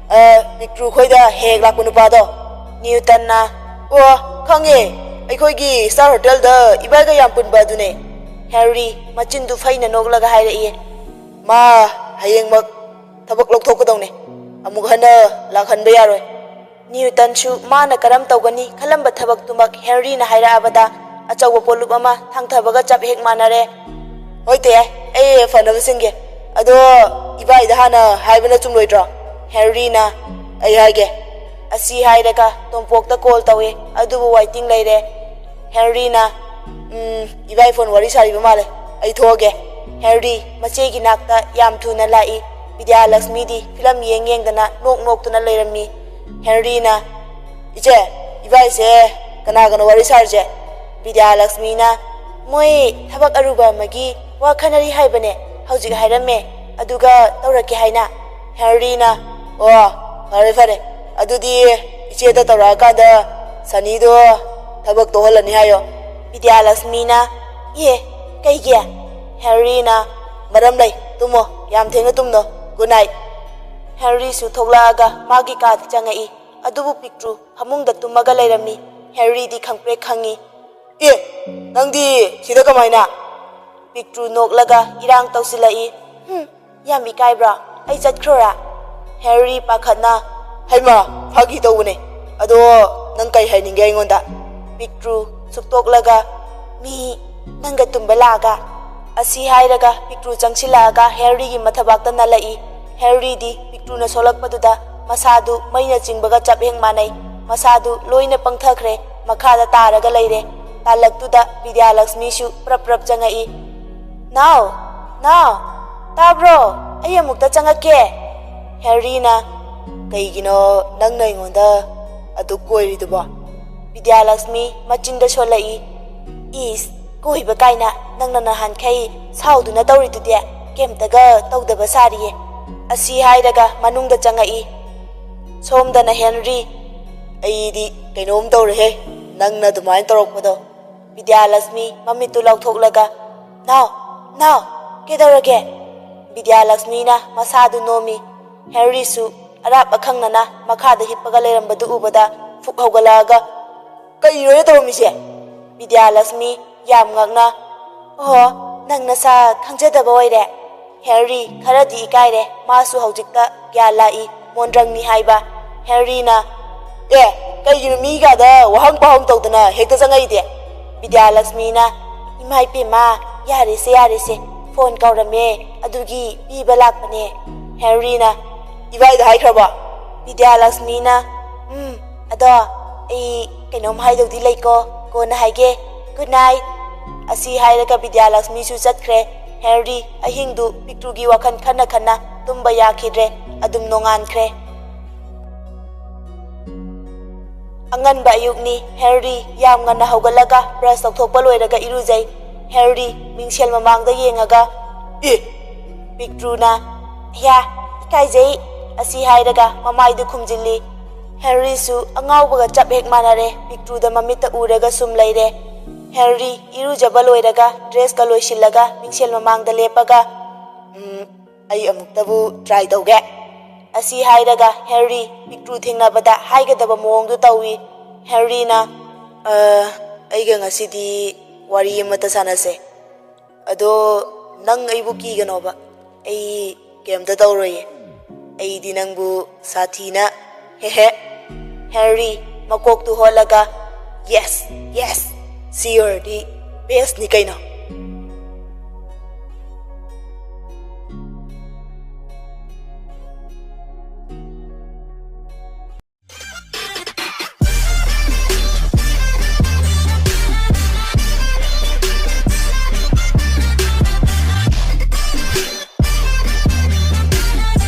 "ꯑ, ꯄꯤꯛꯇ꯭ꯔꯨ ꯈꯣꯏꯗ ꯍꯦꯛ ꯂꯥꯛꯄ ꯅꯨꯄꯥꯗꯣ"꯫ ꯅ꯭ꯌꯨꯇꯟꯅ, "ꯑꯣ, ꯈꯪꯉꯦ꯫ ꯑꯩꯈꯣꯏꯒꯤ ꯁ꯭ꯇꯥꯔ ꯍꯣꯇꯦꯜꯗ ꯏꯕꯥꯏꯒ ꯌꯥꯝ ꯄꯨꯟꯕ ꯑꯗꯨꯅꯦ"꯫ ꯍꯦꯟꯔꯤ ꯃꯆꯤꯟꯗꯨ ꯐꯩꯅ ꯅꯣꯛꯂꯒ ꯍꯥꯏꯔꯛꯏ꯫ "ꯃꯥ ꯍꯌꯦꯡꯃꯛ ꯊꯕꯛ ꯂꯧꯊꯣꯛꯀꯗꯧꯅꯦ꯫ ꯑꯃꯨꯛ ꯍꯟꯅ ꯂꯥꯛꯍꯟꯕ ꯌꯥꯔꯣꯏ"꯫ ꯅ꯭ꯌꯨꯇꯟꯁꯨ ꯃꯥꯅ ꯀꯔꯝ ꯇꯧꯒꯅꯤ ꯈꯜꯂꯝꯕ ꯊꯕꯛꯇꯨꯃꯛ ꯍꯦꯟꯔꯤꯅ ꯍꯥꯏꯔꯛꯑꯕꯗ ꯑꯆꯧꯕ ꯄꯣꯠꯂꯨꯞ ꯑꯃ ꯊꯥꯡꯊꯕꯒ ꯆꯞ ꯍꯦꯛ ꯃꯥꯟꯅꯔꯦ꯫ "ꯍꯣꯏ ꯇꯦ, ꯑꯩ ꯐꯅꯕ ꯁꯤꯟꯒꯦ꯫ ꯑꯗꯣ ꯏꯕꯥꯏꯗ ꯍꯥꯟꯅ ꯍꯥꯏꯕꯅ ꯆꯨꯝꯂꯣꯏꯗ꯭ꯔꯣ?" ꯍꯦꯟꯔꯤꯅ, "ꯑꯩ ꯍꯥꯏꯒꯦ"꯫ ꯑꯁꯤ ꯍꯥꯏꯔꯒ ꯇꯣꯝꯄꯣꯛꯇ ꯀꯣꯜ ꯇꯧꯏ, ꯑꯗꯨꯕꯨ ꯋꯥꯏꯇꯤꯡ ꯂꯩꯔꯦ꯫ ꯍꯦꯅꯔꯤꯅ, "ꯎꯝ, ꯏꯕꯥꯏ ꯐꯣꯟ ꯋꯥꯔꯤ ꯁꯥꯔꯤꯕ ꯃꯥꯜꯂꯦ, ꯑꯩ ꯊꯣꯛꯑꯒꯦ꯫" ꯍꯦꯅꯔꯤ ꯃꯆꯦꯒꯤ ꯅꯥꯛꯇ ꯌꯥꯝ ꯊꯨꯅ ꯂꯥꯛꯏ꯫ ꯕꯤꯗ꯭ꯌꯥꯂꯛꯁꯃꯤꯗꯤ ꯐꯤꯂꯝ ꯌꯦꯡ ꯌꯦꯡꯗꯅ ꯅꯣꯛ ꯅꯣꯛꯇꯨꯅ ꯂꯩꯔꯝꯃꯤ꯫ ꯍꯦꯅꯔꯤꯅ, "ꯏꯆꯦ, ꯏꯕꯥꯏꯁꯦ ꯀꯅꯥꯒꯅꯣ ꯋꯥꯔꯤ ꯁꯥꯔꯤꯁꯦ?" ꯕꯤꯗ꯭ꯌꯥꯂꯛꯁꯃꯤꯅ, "ꯃꯣꯏ ꯊꯕꯛ ꯑꯔꯨꯕ ꯑꯃꯒꯤ ꯋꯥ ꯈꯟꯅꯔꯤ ꯍꯥꯏꯕꯅꯦ, ꯍꯧꯖꯤꯛ ꯍꯥꯏꯔꯝꯃꯦ, ꯑꯗꯨꯒ ꯇꯧꯔꯛꯀꯦ ꯍꯥꯏꯅ꯫" ꯍꯦꯅꯔꯤꯅ, "ꯑꯣ, ꯐꯔꯦ ꯐꯔꯦ, ꯑꯗꯨꯗꯤ ꯏꯆꯦꯗ ꯇꯧꯔꯛꯑꯀꯥꯟꯗ ꯁꯅꯤꯗꯣ ꯊꯕꯛ ꯇꯣꯛꯍꯜꯂꯅꯤ ꯍꯥꯏꯌꯣ꯫" ꯕꯤꯗ꯭ꯌꯥꯂꯛꯁꯃꯤꯅ, "ꯑꯦ, ꯀꯩꯒꯤ?" ꯍꯦꯅꯔꯤꯅ, "ꯃꯔꯝ ꯂꯩ, ꯇꯨꯝꯃꯣ, ꯌꯥꯝ ꯊꯦꯡꯅ ꯇꯨꯝꯅꯣ, ꯒꯨꯗ ꯅꯥꯏꯠ꯫" ꯍꯦꯅꯔꯤꯁꯨ ꯊꯣꯛꯂꯛꯑꯒ ꯃꯥꯒꯤ ꯀꯥꯗ ꯆꯪꯉꯛꯏ꯫ ꯑꯗꯨꯕꯨ ꯄꯤꯛꯇ꯭ꯔꯨ ꯐꯃꯨꯡꯗ ꯇꯨꯝꯃꯒ ꯂꯩꯔꯝꯃꯤ꯫ ꯍꯦꯅꯔꯤꯗꯤ ꯈꯪꯄ꯭ꯔꯦꯛ ꯈꯪꯉꯤ꯫ "ꯑꯦ, ꯅꯪꯗꯤ ꯁꯤꯗ ꯀꯃꯥꯏꯅ?" ꯄꯤꯛꯇ꯭ꯔꯨ ꯅꯣꯛꯂꯒ ꯏꯔꯥꯡ ꯇꯧꯁꯤꯜꯂꯛꯏ꯫ "ꯍꯨꯝ, ꯌꯥꯝ ꯏꯀꯥꯏꯕ꯭ꯔꯥ? ꯑꯩ ꯆꯠꯈ꯭ꯔꯣꯔꯥ?" ꯍꯦꯅꯔꯤ ꯄꯥꯈꯠꯅ, "ꯍꯩꯃꯥ, ꯐꯥꯒꯤ ꯇꯧꯕꯅꯦ꯫ ꯑꯗꯣ ꯅꯪ ꯀꯩ ꯍꯥꯏꯅꯤꯡꯒꯦ ꯑꯩꯉꯣꯟꯗ?" ꯄꯤꯛꯇ꯭ꯔꯨ ꯁꯨꯛꯇꯣꯛꯂꯒ, "ꯃꯤ ꯅꯪꯒ ꯇꯨꯝꯕ ꯂꯥꯛꯑꯒ?" ꯑꯁꯤ ꯍꯥꯏꯔꯒ ꯄꯤꯛꯇ꯭ꯔꯨ ꯆꯪꯁꯤꯜꯂꯛꯑꯒ ꯍꯦꯅꯔꯤꯒꯤ ꯃꯊꯕꯥꯛꯇ ꯅꯜꯂꯛꯏ꯫ ꯍꯦꯅꯔꯤꯗꯤ ꯄꯤꯛꯇ꯭ꯔꯨꯅ ꯁꯣꯛꯂꯛꯄꯗꯨꯗ ꯃꯁꯥꯗꯨ ꯃꯩꯅ ꯆꯤꯡꯕꯒ ꯆꯞ ꯍꯦꯛ ꯃꯥꯟꯅꯩ꯫ ꯃꯁꯥꯗꯨ ꯂꯣꯏꯅ ꯄꯪꯊꯈ꯭ꯔꯦ, ꯃꯈꯥꯗ ꯇꯥꯔꯒ ꯂꯩꯔꯦ꯫ ꯇꯥꯜꯂꯛꯇꯨꯗ ꯕꯤꯗ꯭ꯌꯥꯂꯛꯁꯃꯤꯁꯨ ꯄ꯭ꯔꯞ ꯄ꯭ꯔꯞ ꯆꯪꯉꯛꯏ꯫ "ꯅꯥꯎ! ꯅꯥꯎ! ꯇꯥꯕ꯭ꯔꯣ? ꯑꯩ ꯑꯃꯨꯛꯇ ꯆꯪꯉꯛꯀꯦ꯫" ꯍꯦꯅꯔꯤꯅ, "ꯀꯩꯒꯤꯅꯣ ꯅꯪꯅ ꯑꯩꯉꯣꯟꯗ ꯑꯗꯨꯛ ꯀꯣꯏꯔꯤꯗꯨꯕꯣ?" ꯕꯤꯗ꯭ꯌꯥꯂꯛꯁꯃꯤ ꯃꯆꯤꯟꯗ ꯁꯣꯜꯂꯛꯏ꯫ "ꯏꯁ, ꯀꯣꯏꯕ ꯀꯥꯏꯅ, ꯅꯪꯅ ꯅꯍꯥꯟꯈꯩ ꯁꯥꯎꯗꯨꯅ ꯇꯧꯔꯤꯗꯨꯗꯤ ꯀꯩꯝꯇꯒ ꯇꯧꯗꯕ ꯁꯥꯔꯤꯌꯦ꯫" ꯑꯁꯤ ꯍꯥꯏꯔꯒ ꯃꯅꯨꯡꯗ ꯆꯪꯉꯛꯏ꯫ ꯁꯣꯝꯗꯅ ꯍꯦꯅꯔꯤ, "ꯑꯩꯗꯤ ꯀꯩꯅꯣꯝ ꯇꯧꯔꯦꯍꯦ, ꯅꯪꯅ ꯑꯗꯨꯃꯥꯏꯅ ꯇꯧꯔꯛꯄꯗꯣ꯫" ꯕꯤꯗ꯭ꯌꯥꯂꯛꯁꯃꯤ ꯃꯃꯤꯠꯇꯨ ꯂꯥꯎꯊꯣꯛꯂꯒ, "ꯅꯥꯎ, ꯅꯥꯎ, ꯀꯩꯗꯧꯔꯒꯦ?" ꯕꯤꯗ꯭ꯌꯥꯂꯛꯁꯃꯤꯅ ꯃꯁꯥꯗꯨ ꯅꯣꯝꯃꯤ꯫ ꯍꯦꯅꯔꯤꯁꯨ ꯑꯔꯥꯞ ꯑꯈꯪꯅꯅ ꯃꯈꯥꯗ ꯍꯤꯞꯄꯒ ꯂꯩꯔꯝꯕꯗꯨ ꯎꯕꯗ ꯐꯨꯛ ꯍꯧꯒꯠꯂꯛꯑꯒ, "ꯀꯩꯅꯣꯅꯦ ꯇꯧꯔꯝꯃꯤꯁꯦ?" ꯕꯤꯗ꯭ꯌꯥꯂꯛꯁꯃꯤ ꯌꯥꯝ ꯉꯛꯅ, "ꯑꯣꯍꯣ, ꯅꯪ ꯅꯁꯥ ꯈꯪꯖꯗꯕ ꯑꯣꯏꯔꯦ꯫" ꯍꯦꯅꯔꯤ ꯈꯔꯗꯤ ꯏꯀꯥꯏꯔꯦ, ꯃꯥꯁꯨ ꯍꯧꯖꯤꯛꯇ ꯒ꯭ꯌꯥꯟ ꯂꯥꯛꯏ ꯃꯣꯟꯗ꯭ꯔꯪꯅꯤ ꯍꯥꯏꯕ꯫ ꯍꯦꯅꯔꯤꯅ, "ꯑꯦ, ꯀꯩꯒꯤꯅꯣ ꯃꯤꯒꯥꯗ ꯋꯥꯍꯪ ꯄꯥꯎꯍꯪ ꯇꯧꯗꯅ ꯍꯦꯛꯇ ꯆꯪꯉꯛꯏꯗꯤ?" ꯕꯤꯗ꯭ꯌꯥꯂꯛꯁꯃꯤꯅ, "ꯏꯃꯥ ꯏꯄꯦꯝꯃ, ꯌꯥꯔꯦꯁꯦ, ꯌꯥꯔꯦꯁꯦ, ꯐꯣꯟ ꯀꯧꯔꯝꯃꯦ, ꯑꯗꯨꯒꯤ ꯄꯤꯕ ꯂꯥꯛꯄꯅꯦ꯫" ꯍꯦꯅꯔꯤꯅ, "ꯏꯕꯥꯏꯗ ꯍꯥꯏꯈ꯭ꯔꯕꯣ?" ꯕꯤꯗ꯭ꯌꯥꯂꯛꯁꯃꯤꯅ, "ꯎꯝ, ꯑꯗꯣ ꯑꯩ ꯀꯩꯅꯣꯝ ꯍꯥꯏꯗꯧꯗꯤ ꯂꯩꯀꯣ, ꯀꯣꯟꯅ ꯍꯥꯏꯒꯦ꯫ Good night꯫ ꯑꯁꯤ ꯍꯥꯏꯔꯒ ꯕꯤꯗ꯭ꯌꯥꯂꯛꯁꯃꯤꯁꯨ ꯆꯠꯈ꯭ꯔꯦ꯫ ꯍꯦꯅꯔꯤ ꯑꯍꯤꯡꯗꯨ ꯄꯤꯛꯇ꯭ꯔꯨꯒꯤ ꯋꯥꯈꯜ ꯈꯟꯅ ꯈꯟꯅ ꯇꯨꯝꯕ ꯌꯥꯈꯤꯗ꯭ꯔꯦ꯫ ꯑꯗꯨꯝ ꯅꯣꯡꯉꯥꯟꯈ꯭ꯔꯦ꯫ ꯑꯉꯟꯕ ꯑꯌꯨꯛꯅꯤ꯫ ꯍꯦꯅꯔꯤ ꯌꯥꯝ ꯉꯟꯅ ꯍꯧꯒꯠꯂꯒ ꯕ꯭ꯔꯁ ꯇꯧꯊꯣꯛꯄ ꯂꯣꯏꯔꯒ ꯏꯔꯨꯖꯩ꯫ ꯍꯦꯅꯔꯤ ꯃꯤꯡꯁꯦꯜ ꯃꯃꯥꯡꯗ ꯌꯦꯡꯉꯒ, "ꯑꯦ!" ꯄꯤꯛꯇ꯭ꯔꯨꯅ, "ꯍ꯭ꯌꯥ, ꯏꯀꯥꯏꯖꯩ" ꯑꯁꯤ ꯍꯥꯏꯔꯒ ꯃꯃꯥꯏꯗꯨ ꯈꯨꯝꯖꯤꯜꯂꯤ꯫ ꯍꯦꯅꯔꯤꯁꯨ ꯑꯉꯥꯎꯕꯒ ꯆꯞ ꯍꯦꯛ ꯃꯥꯟꯅꯔꯦ꯫ ꯄꯤꯛꯇ꯭ꯔꯨꯗ ꯃꯃꯤꯠꯇ ꯎꯔꯒ ꯁꯨꯝ ꯂꯩꯔꯦ꯫ ꯍꯦꯅꯔꯤ ꯏꯔꯨꯖꯕ ꯂꯣꯏꯔꯒ ꯗ꯭ꯔꯦꯁꯀ ꯂꯣꯏꯁꯤꯜꯂꯒ ꯃꯤꯡꯁꯦꯜ ꯃꯃꯥꯡꯗ ꯂꯦꯞꯄꯒ, "ꯎꯝ, ꯑꯩ ꯑꯃꯨꯛꯇꯕꯨ ꯇ꯭ꯔꯥꯏ ꯇꯧꯒꯦ" ꯑꯁꯤ ꯍꯥꯏꯔꯒ ꯍꯦꯅꯔꯤ ꯄꯤꯛꯇ꯭ꯔꯨ ꯊꯦꯡꯅꯕꯗ ꯍꯥꯏꯒꯗꯕ ꯃꯑꯣꯡꯗꯨ ꯇꯧꯏ꯫ ꯍꯦꯅꯔꯤꯅ, "ꯑ, ꯑꯩꯒ ꯉꯁꯤꯗꯤ ꯋꯥꯔꯤ ꯑꯃꯇ ꯁꯥꯟꯅꯁꯦ꯫ ꯑꯗꯣ ꯅꯪ ꯑꯩꯕꯨ ꯀꯤꯒꯅꯣꯕ꯫ ꯑꯩ ꯀꯩꯝꯇ ꯇꯧꯔꯣꯏꯌꯦ꯫ ꯑꯩꯗꯤ ꯅꯪꯕꯨ ꯁꯥꯊꯤꯅ, ꯍꯦꯍꯦ꯫" ꯍꯦꯅꯔꯤ ꯃꯀꯣꯛꯇꯨ ꯍꯣꯜꯂꯒ, "ꯌꯦꯁ, ꯌꯦꯁ, ꯁꯤ ꯑꯣꯏꯔꯗꯤ ꯕꯦꯁꯅꯤ ꯀꯩꯅꯣ"